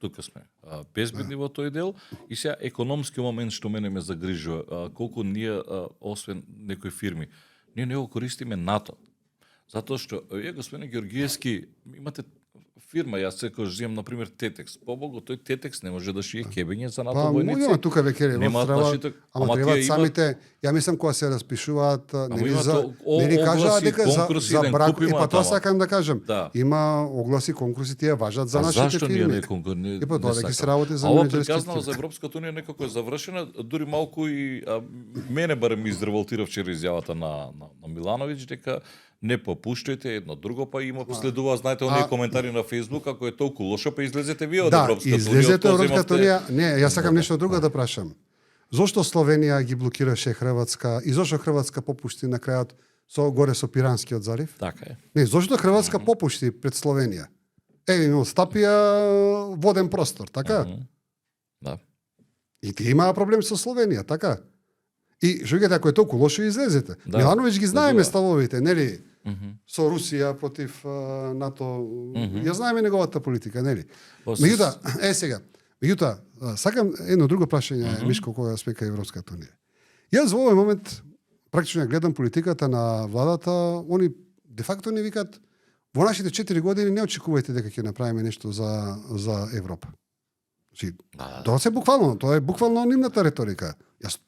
тука сме безбедни во тој дел и сега економски момент што мене ме загрижува, колку ние освен некои фирми, ние не го користиме НАТО. Затоа што господин Георгиевски имате фирма, јас секој земам на пример Тетекс. Побого тој Тетекс не може да шие кебење за НАТО војници. Па тука веќе ама требаат самите, ја мислам кога се распишуваат, нели кажаа дека за брак, и па тоа сакам да кажам. Има огласи, конкурси, тие важат за нашите фирми. И па тоа дека се работи за менеджерски. Ова приказнава за Европската унија некако е завршена, дури малку и мене барем ми изреволтира вчера изјавата на Милановиќ дека не попуштајте едно друго, па има последува, знаете, оние коментари на Facebook, ако е толку лошо, па излезете вие од Европската унија. Да, излезете од Европската унија. Не, јас сакам нешто друго да прашам. Зошто Словенија ги блокираше Хрватска и зошто Хрватска попушти на крајот горе со Пиранскиот залив? Така е. Не, зошто Хрватска попушти пред Словенија? Еве, стапија воден простор, така? Да. И ти имаа проблем со Словенија, така? И жугете, ако е толку лошо, излезете. Милановиќ ги знаеме ставовите, нели? Со Русија против НАТО. Ја знаеме неговата политика, нели? Меѓутоа, сега. Меѓутоа, сакам едно друго прашање, Мишко, кога спека Европската унија. Јас во овој момент практично гледам политиката на владата, они де факто не викаат во нашите 4 години не очекувајте дека ќе направиме нешто за Европа. Значи, тоа се буквално, тоа е буквално нивната реторика. Јас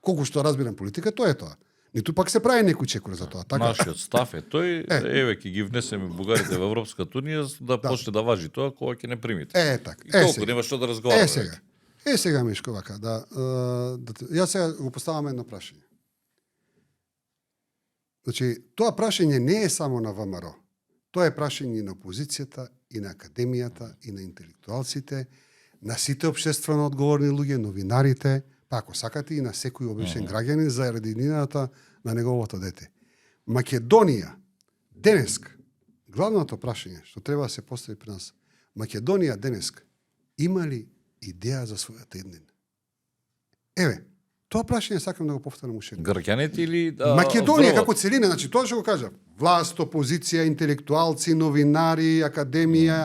колку што разбирам политика, тоа е тоа. Ниту пак се прави некој чекор за тоа, така? Нашиот став е тој, еве ќе ги внесеме бугарите во Европската унија да почне да важи тоа кога ќе не примите. Така. Колку нема што да разговараме. Сега Мишко вака, јас сега го поставам едно прашање. Значи, тоа прашање не е само на ВМРО. Тоа е прашање на опозицијата и на академијата и на интелектуалците, на сите општествено одговорни луѓе, новинарите, па ако сакате и на секој обичен граѓанин заради иднината на неговото дете. Македонија, денеска, главното прашање што треба да се постави при нас, Македонија денеска има ли идеја за својата иднина? Еве, тоа прашање сакам да го повторам уште. Граѓаните или Македонија како целина, значи тоа што го кажа, власт, опозиција, интелектуалци, новинари, академија,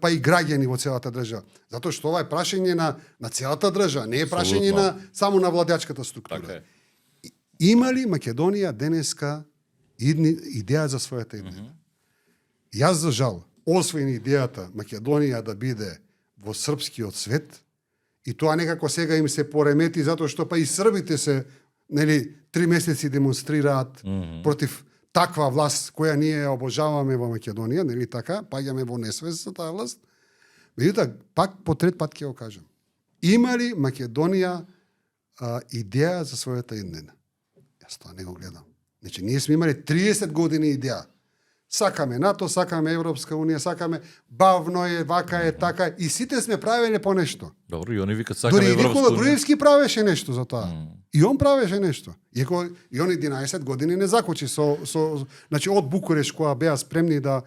па и граѓани во целата држава. Затоа што ова е прашање на целата држава, не е прашање само на владеачката структура. Така е. Има ли Македонија денеска идеја за својата иднина? Јас за жал, освен идејата Македонија да биде во српскиот свет, и тоа некако сега им се поремети затоа што па и србите се, нели, 3 месеци демонстрираат против таква власт која ние обожаваме во Македонија, нели така, паѓаме во несвест за таа власт. Меѓутоа, пак по трет пат ќе го кажам. Има ли Македонија идеја за својата иднина? Јас тоа не го гледам. Значи, ние сме имали 30 години идеја. Сакаме НАТО, сакаме Европска унија, сакаме бавно е, вака е, така е, и сите сме правеле по нешто. Добро, и они викат сакаме Дори и Европска Никола унија. Груевски правеше нешто за тоа. И он правеше нешто. Иако и он 11 години не закочи значи од Букуреш кога беа спремни да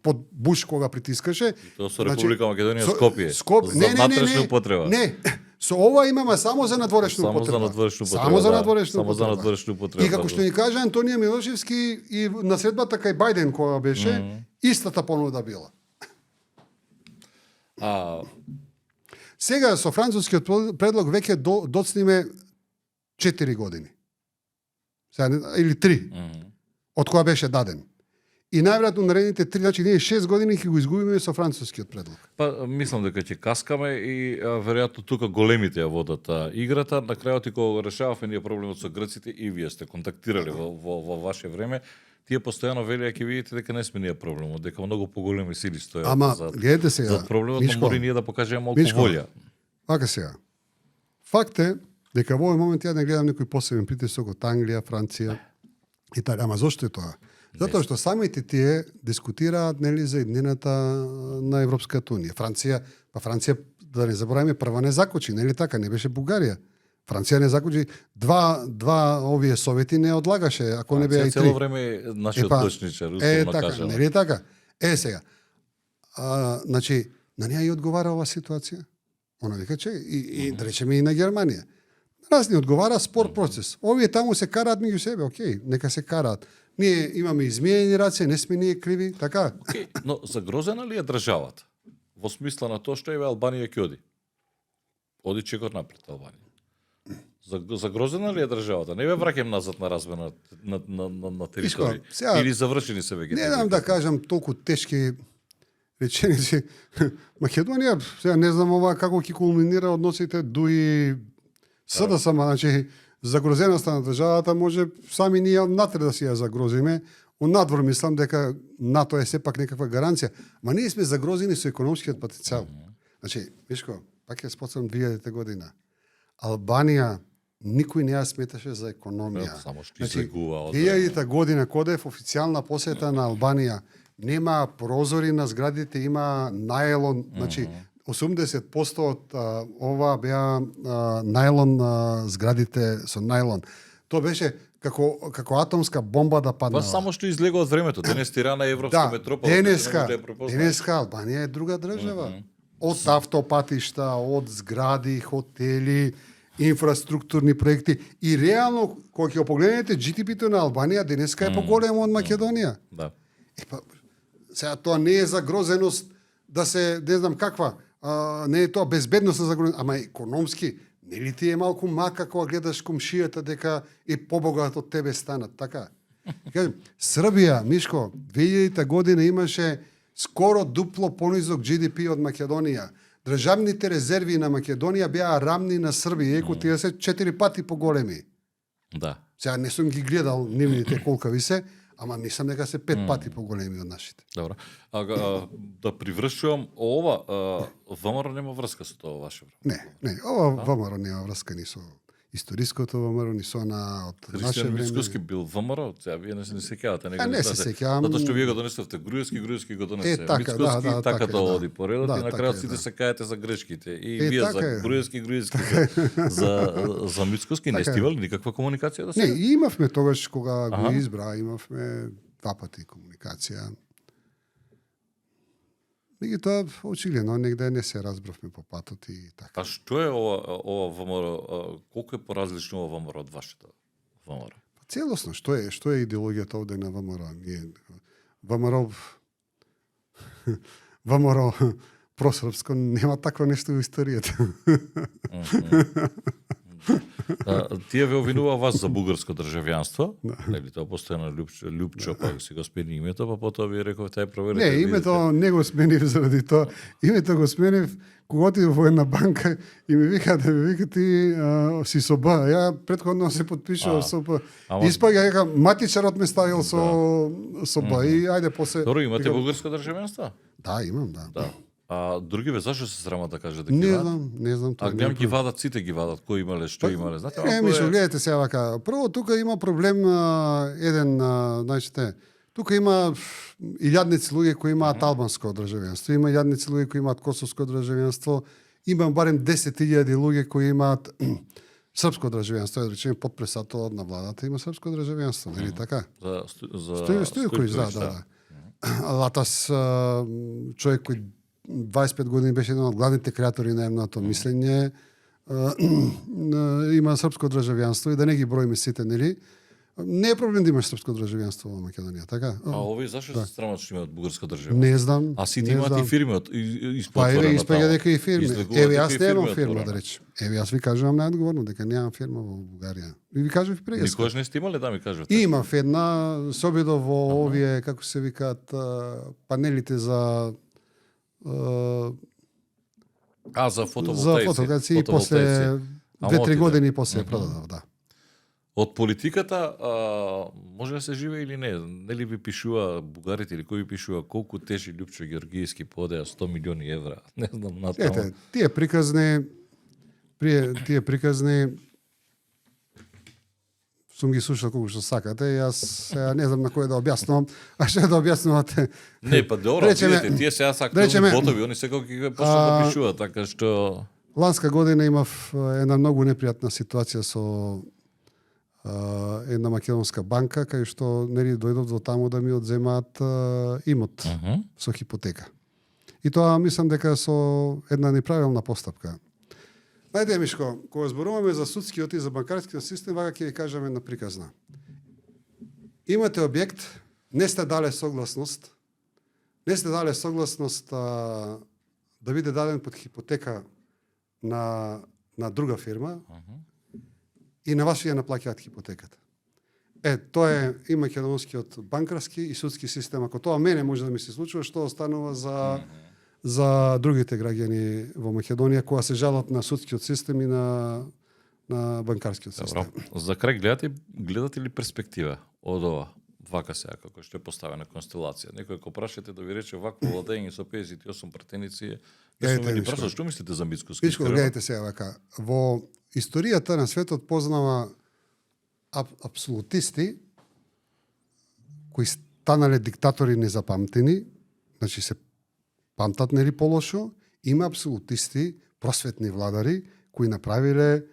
под Буш кога притискаше. Тоа со Република Македонија Скопје. За Не, внатрешна употреба. Не. Со ова имаме само за надворешна употреба. Само за надворешна употреба. Само за да. надворешна Само за употреба. надворешна употреба. И како што ни кажа Антонија Милошевски и на средбата кај Бајден кога беше, истата понуда била. Сега со францускиот предлог веќе доцниме 4 години. Сега, или 3. Од кога беше даден. И најверојатно наредните 3, значи ние 6 години ќе го изгубиме со францускиот предлог. Па мислам дека ќе каскаме и веројатно тука големите ја водат играта. На крајот и кога го решававме ние проблемот со грците и вие сте контактирали во ваше време, тие постојано велија ќе видите дека не сме ние проблемот, дека многу поголеми сили стојат Ама за гледате сега. за проблемот, Мишко, но мори ние да покажеме малку Мишко, волја. Вака сега. Факт е дека во овој момент ја не гледам некој посебен притисок од Англија, Франција, Италија. Ама зошто е тоа? Затоа што самите тие дискутираат нели за иднината на Европската унија. Франција, да не забораваме, прва не закочи, нели така, не беше Бугарија. Франција не закочи, два овие совети не одлагаше, ако не беа и три. Цело време нашиот плечничар, условно така, кажано. нели така? Сега. Значи, на неа и одговара оваа ситуација. Она вика, че, и да речеме и на Германија. Нас ни одговара спор процес. Овие таму се караат меѓу себе, окей, нека се караат. Ние имаме измиени раце, не сме ние криви, така? Океј, но загрозена ли е државата? Во смисла на тоа што еве Албанија ќе оди. Оди чекор напред Албанија. Загрозена ли е државата? Не ве враќам назад на размена на територија. Сега, Или завршени се веќе? Не дам да кажам толку тешки реченици. Македонија, сега не знам ова како ќе кулминира односите дуи СДСМ, значи загрозеноста на државата може сами ние внатре да си ја загрозиме. Надвор мислам дека НАТО е сепак некаква гаранција, ма ние сме загрозени со економскиот потенцијал. Значи, Мишко, пак ја споцам 2000 година. Албанија никој не ја сметаше за економија. Само што Значи, излегува од 2000 година кога е официјална посета на Албанија, нема прозори на зградите, има најлон, значи 80% од ова беа најлон зградите со најлон. Тоа беше како атомска бомба да паднала. Па само што излегува од времето. Денес Тирана е европска метропола. Денеска Албанија е друга држава. Од автопатишта, од згради, хотели, инфраструктурни проекти и реално кога ќе погледнете GDP-то на Албанија денеска е поголемо од Македонија. Да. Сега тоа не е загрозеност да се не знам каква, не е тоа безбедност на загрозеност, ама економски нели ти е малку мака кога гледаш комшијата дека е побогат од тебе станат, така? Кажем, Србија, Мишко, 2000 година имаше скоро дупло понизок GDP од Македонија. Државните резерви на Македонија беа рамни на Србија, еко тие се 4 пати поголеми. Да. Сега не сум ги гледал нивните колкави се, ама мислам дека се 5 пати поголеми од нашите. Добро. Да привршувам ова, ВМРО нема врска со тоа ваше време. Не, ова ВМРО нема врска ни со историското ВМРО, ни со од наше Христијан време. Мицкоски бил ВМРО, сега вие не се сеќавате него. Не се сеќавам. Затоа што вие го донесовте Груевски го донесе. Така, Мицкоски да, така така тоа е, да. оди по редот Да, и на така крајот е, сите да. се каете за грешките. И Е, вие така за е. Груевски за Мицкоски не Така е. сте имали никаква комуникација да Не, се. имавме тогаш кога Аха. го избра, имавме 2 пати комуникација. Меѓутоа, очигледно, негде не се разбравме по патот и така. А што е ова ВМРО, колку е поразлично ова ВМРО од вашето ВМРО? Целосно, што е идеологијата овде на ВМРО? ВМРО ВМРО просрпско нема такво нешто во историјата. Тие ве обвинува вас за бугарско државјанство, нели тоа постојано Лјупчо, па си го смени името, па потоа ви рековте ај проверете. Не, името не го сменив заради тоа. Името го сменив кога отидов во една банка и ми вика да ми вика ти си со Б. Ја претходно се подпишував со Б. Испаѓа дека матичарот ме ставил со Б и ајде после. Добро, имате бугарско државјанство? Да, имам, да. Да. А другиве зашо се срамат да кажат дека Не имаат? знам тоа. А гледам ги вадат, сите ги вадат, кои имале, што имале. Знаете, Не, Мишо, гледате сега вака. Прво тука има проблем еден, знаете, тука има илјадници луѓе кои имаат албанско државјанство, има илјадници луѓе кои имаат косовско државјанство, има барем 10.000 луѓе кои имаат српско државјанство, да речеме потпресател на владата има српско државјанство, нели така? За Стојковиќ, да. Латас, човек кој 25 години беше еден од главните креатори на едното мислење, има српско државјанство и да не ги броиме сите, нели? Не е проблем да имаш српско државјанство во Македонија, така? А овие зашто се срамат што имаат бугарско државјанство? Не знам. А сите имаат и фирми од Па еве испега дека и фирми. Еве јас Излегуваат немам и фирма да речем. Еве јас ви кажувам најодговорно дека немам фирма во Бугарија. И ви кажав и прега. Никогаш не сте имале да ми кажете? Имав една, се обидов во овие, како се викаат, панелите за за фотоволтаици. За фотоволтаици и после 2-3 години после продадов, да. Од политиката може да се живее или не? Нели ви пишува бугарите или кој ви пишува колку тежи Лјупчо Георгиевски подеа 100 милиони евра? Не знам на тоа. Ете, тие приказни сум ги слушал колку што сакате, јас не знам на кој да објаснувам, а што да објаснувате? Не, па добро, видите, тие сега активни ботови, они секој ќе почнат да пишуваат, така што ланска година имав една многу непријатна ситуација со една македонска банка, кај што нели дојдов до таму да ми одземаат имот со хипотека. И тоа мислам дека со една неправилна постапка. Најде, Мишко, кога зборуваме за судскиот и за банкарскиот систем, вака ќе ви кажеме на приказна. Имате објект, не сте дале согласност да биде даден под хипотека на друга фирма, и на вас ја наплаќаат хипотеката. Тоа е и македонскиот банкарски и судски систем. Ако тоа мене може да ми се случува, што останува за другите граѓани во Македонија кога се жалат на судскиот систем и на банкарскиот систем. Добро. За крај гледате ли перспектива од ова? Вака сега, како што е поставена констелација. Некој ако прашате да ви рече вакво владење со 58 пратеници, што мислите за Мицкоски? Мичко, гледайте сега вака. Во историјата на светот познава апсолутисти кои станале диктатори незапамтени, значи се памтат нели полошо, има апсолутисти, просветни владари кои направиле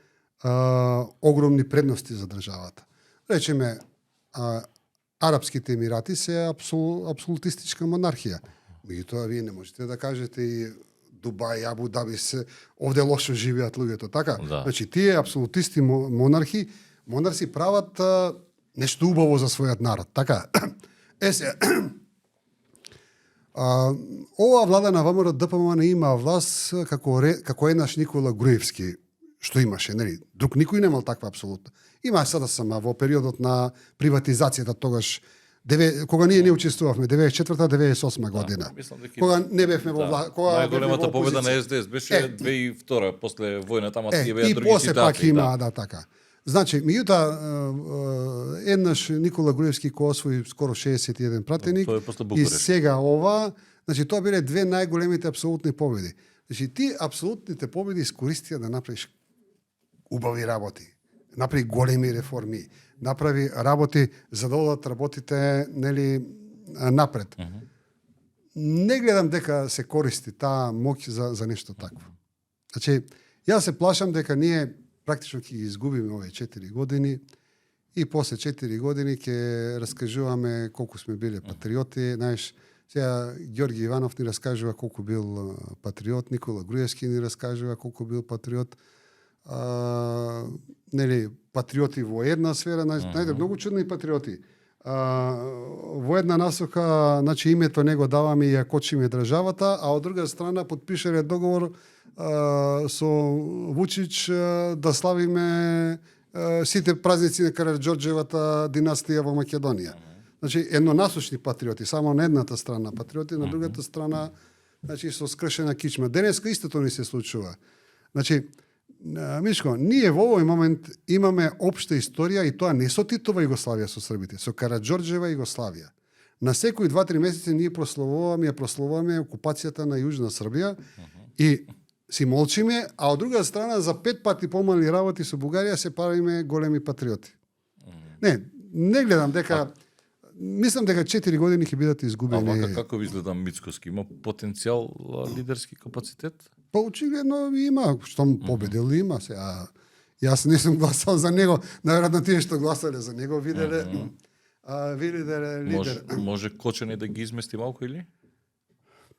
огромни предности за државата. Речеме, Арапските емирати се апсолутистичка монархија. Меѓутоа, вие не можете да кажете и Дубај, Абу Даби се овде лошо живеат луѓето, така? Да. Значи, тие апсолутисти монарси прават нешто убаво за својот народ, така? Ова влада на ВМРО ДПМН има власт како еднаш Никола Груевски, што имаше, нели? Друг никој немал таква апсолутно. Има СДСМ во периодот на приватизацијата тогаш, кога ние не учествувавме, 94-98 година. Кога не бевме во власт, најголемата победа на СДС беше 2002 после војната, ама тие беа други ситуации. И после пак има, да, така. Значи, меѓутоа, еднаш Никола Груевски кој освои скоро 61 пратеник и сега ова, значи тоа биле две најголемите апсолутни победи. Значи, ти апсолутните победи искористија да направиш убави работи, направи големи реформи, направи работи за да одат работите нели напред. Не гледам дека се користи таа моќ за нешто такво. Значи, јас се плашам дека ние практично ќе ги изгубиме овие 4 години и после 4 години ќе раскажуваме колку сме биле патриоти. Знаеш, сега Ѓорги Иванов ни раскажува колку бил патриот, Никола Груевски ни раскажува колку бил патриот. Нели, патриоти во една сфера, најде многу чудни патриоти. Во една насока, значи името не го даваме и ја кочиме државата, а од друга страна подпишале договор со Вучич да славиме сите празници на Караџорџевата династија во Македонија. Значи, еднонасочни патриоти, само на едната страна патриоти, на другата страна, значи, со скршена кичма. Денеска истото ни се случува. Значи, Мишко, ние во овој момент имаме општа историја и тоа не со Титова Југославија со србите, со Караџорџева Југославија. На секои 2-3 месеци ние прославуваме окупацијата на Јужна Србија и си молчиме, а од друга страна за 5 пати помали работи со Бугарија се правиме големи патриоти. Не гледам дека мислам дека 4 години ќе бидат А изгубени. вака како ви изгледа Мицкоски? Има потенцијал, лидерски капацитет? Па очигледно има, штом победил има се. Јас не сум гласал за него, наверно тие што гласале за него виделе виделе лидер. Може Кочани да ги измести малку или?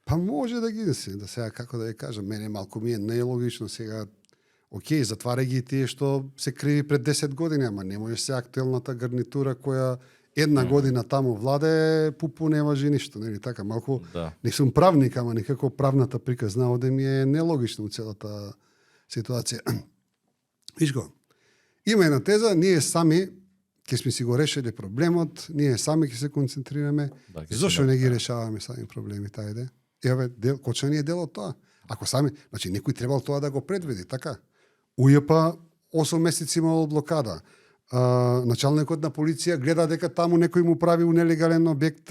Па може да ги се, да сега како да ја кажам, мене малку ми е нелогично сега. Океј, затварај ги тие што се криви пред 10 години, ама не може се актуелната гарнитура која една година таму владе, пупу не важи ништо, нели така, малку Да. не сум правник, ама некако правната приказна овде ми е нелогично у целата ситуација. Виж го, има една теза, ние сами ќе сме си го решили проблемот, ние сами ќе се концентрираме, Да, ќе зошто се не ги решаваме сами проблемите, ајде? Еве, Кочани е дел од тоа. Ако сами, значи некој требал тоа да го предвиди, така? УЈП 8 месеци имало блокада. Началникот на полиција гледа дека таму некој му прави нелегален објект,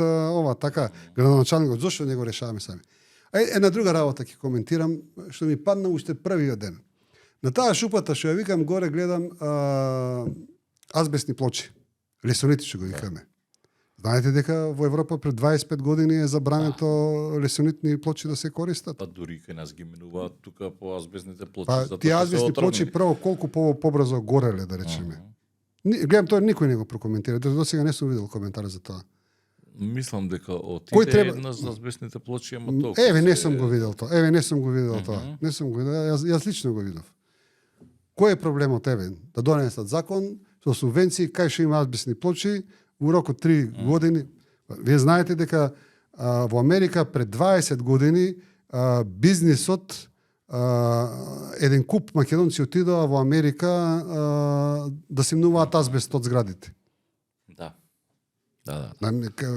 така. Градоначалникот, зошто не го решаваме сами? Една друга работа ќе коментирам, што ми падна уште првиот ден. На таа шупата што ја викам горе гледам азбестни плочи. Лесонити што го викаме. Знаете дека во Европа пред 25 години е забрането лесонитни плочи да се користат? Па дури кај нас ги минуваат тука по азбестните плочи. Па затоа тие што се азбестни отровни. плочи прво колку побрзо гореле, да речеме. Гледам тоа никој не го прокоментира. До сега не сум видел коментар за тоа. Мислам дека од Кој тите треба- една за азбестните плочи, ама толку. Еве не се- сум го видел тоа. Еве не сум го видел тоа. Не сум го видел. Јас лично го видов. Кој е проблемот еве? Да донесат закон со субвенции кај што има азбестни плочи во рок од 3 години. Вие знаете дека во Америка пред 20 години бизнисот еден куп македонци отидоа во Америка да симнуваат азбест од зградите. Да. Да.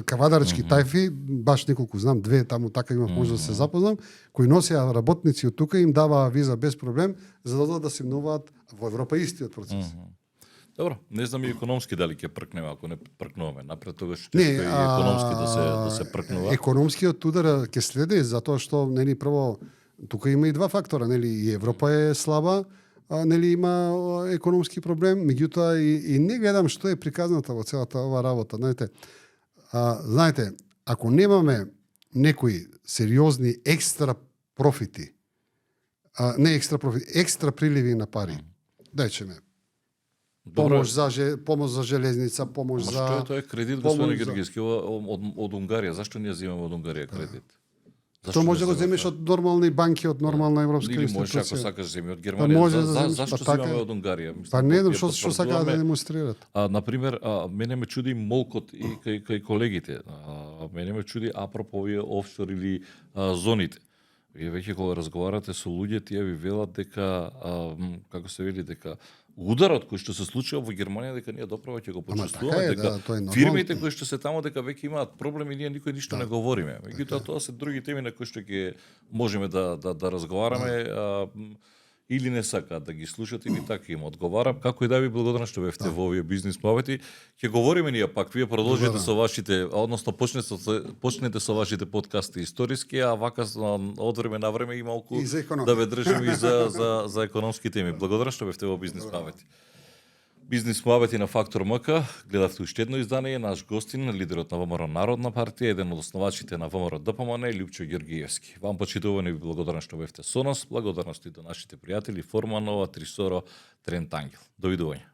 Кавадарчки тајфи, баш неколку знам, 2 таму така имав може да се запознам, кои носеа работници од тука им даваа виза без проблем за да додат да симнуваат во Европа истиот процес. Добро, не знам и економски дали ќе пркнеме, ако не пркнуваме напред, тогаш Не, тешко и економски да се пркнува. Економскиот удар ќе следи затоа што нели прво тука има и два фактора, нели и Европа е слаба, нели има економски проблем, меѓутоа и не гледам што е приказната во целата ова работа, знаете, ако немаме некои сериозни екстра профити, не екстра профити, екстра приливи на пари, дајчеме помош за железница, помош Ама за што е тоа кредит, господин Георгиевски, од Унгарија? Зашто ние земаме од Унгарија кредит? Што може да го земеш од нормални банки, од нормална европска или може ако институција? сакаш земе од Па Германија. може да земеш, Зашто па така земаме е. од Унгарија? Мислам, Па не знам ние што сакаат да демонстрират. На пример, мене ме чуди молкот и кај колегите. Мене ме чуди апропо овие офшор или зоните. Вие веќе кога разговарате со луѓе, тие ви велат дека како се вели дека ударот кој што се случува во Германија дека ние доправо ќе го почувствуваме, така е, дека да, тоа е нормално. фирмите кои што се таму дека веќе имаат проблеми, ние никој ништо не говориме. Меѓутоа тоа се други теми на кои што ќе можеме да разговараме. Или не сакаат да ги слушат, или така им одговарам. Како и да ви благодарам што бевте во овие бизнис мовети. Ќе говориме ние пак, вие продолжите со вашите, односно почнете со вашите подкасти историски, а вака од време на време и малку И за економија. да ве држиме и за економски теми. Благодарам што бевте во бизнис мовети. Бизнис мовети на Фактор МК. Гледавте уште едно издание. Наш гостин, лидерот на ВМРО Народна партија, еден од основачите на ВМРО ДПМН, Љупчо Георгиевски. Вам почитувани ви благодарам што бевте со нас. Благодарности до нашите пријатели Форманова, Трисоро, Трент Ангел. Довидување.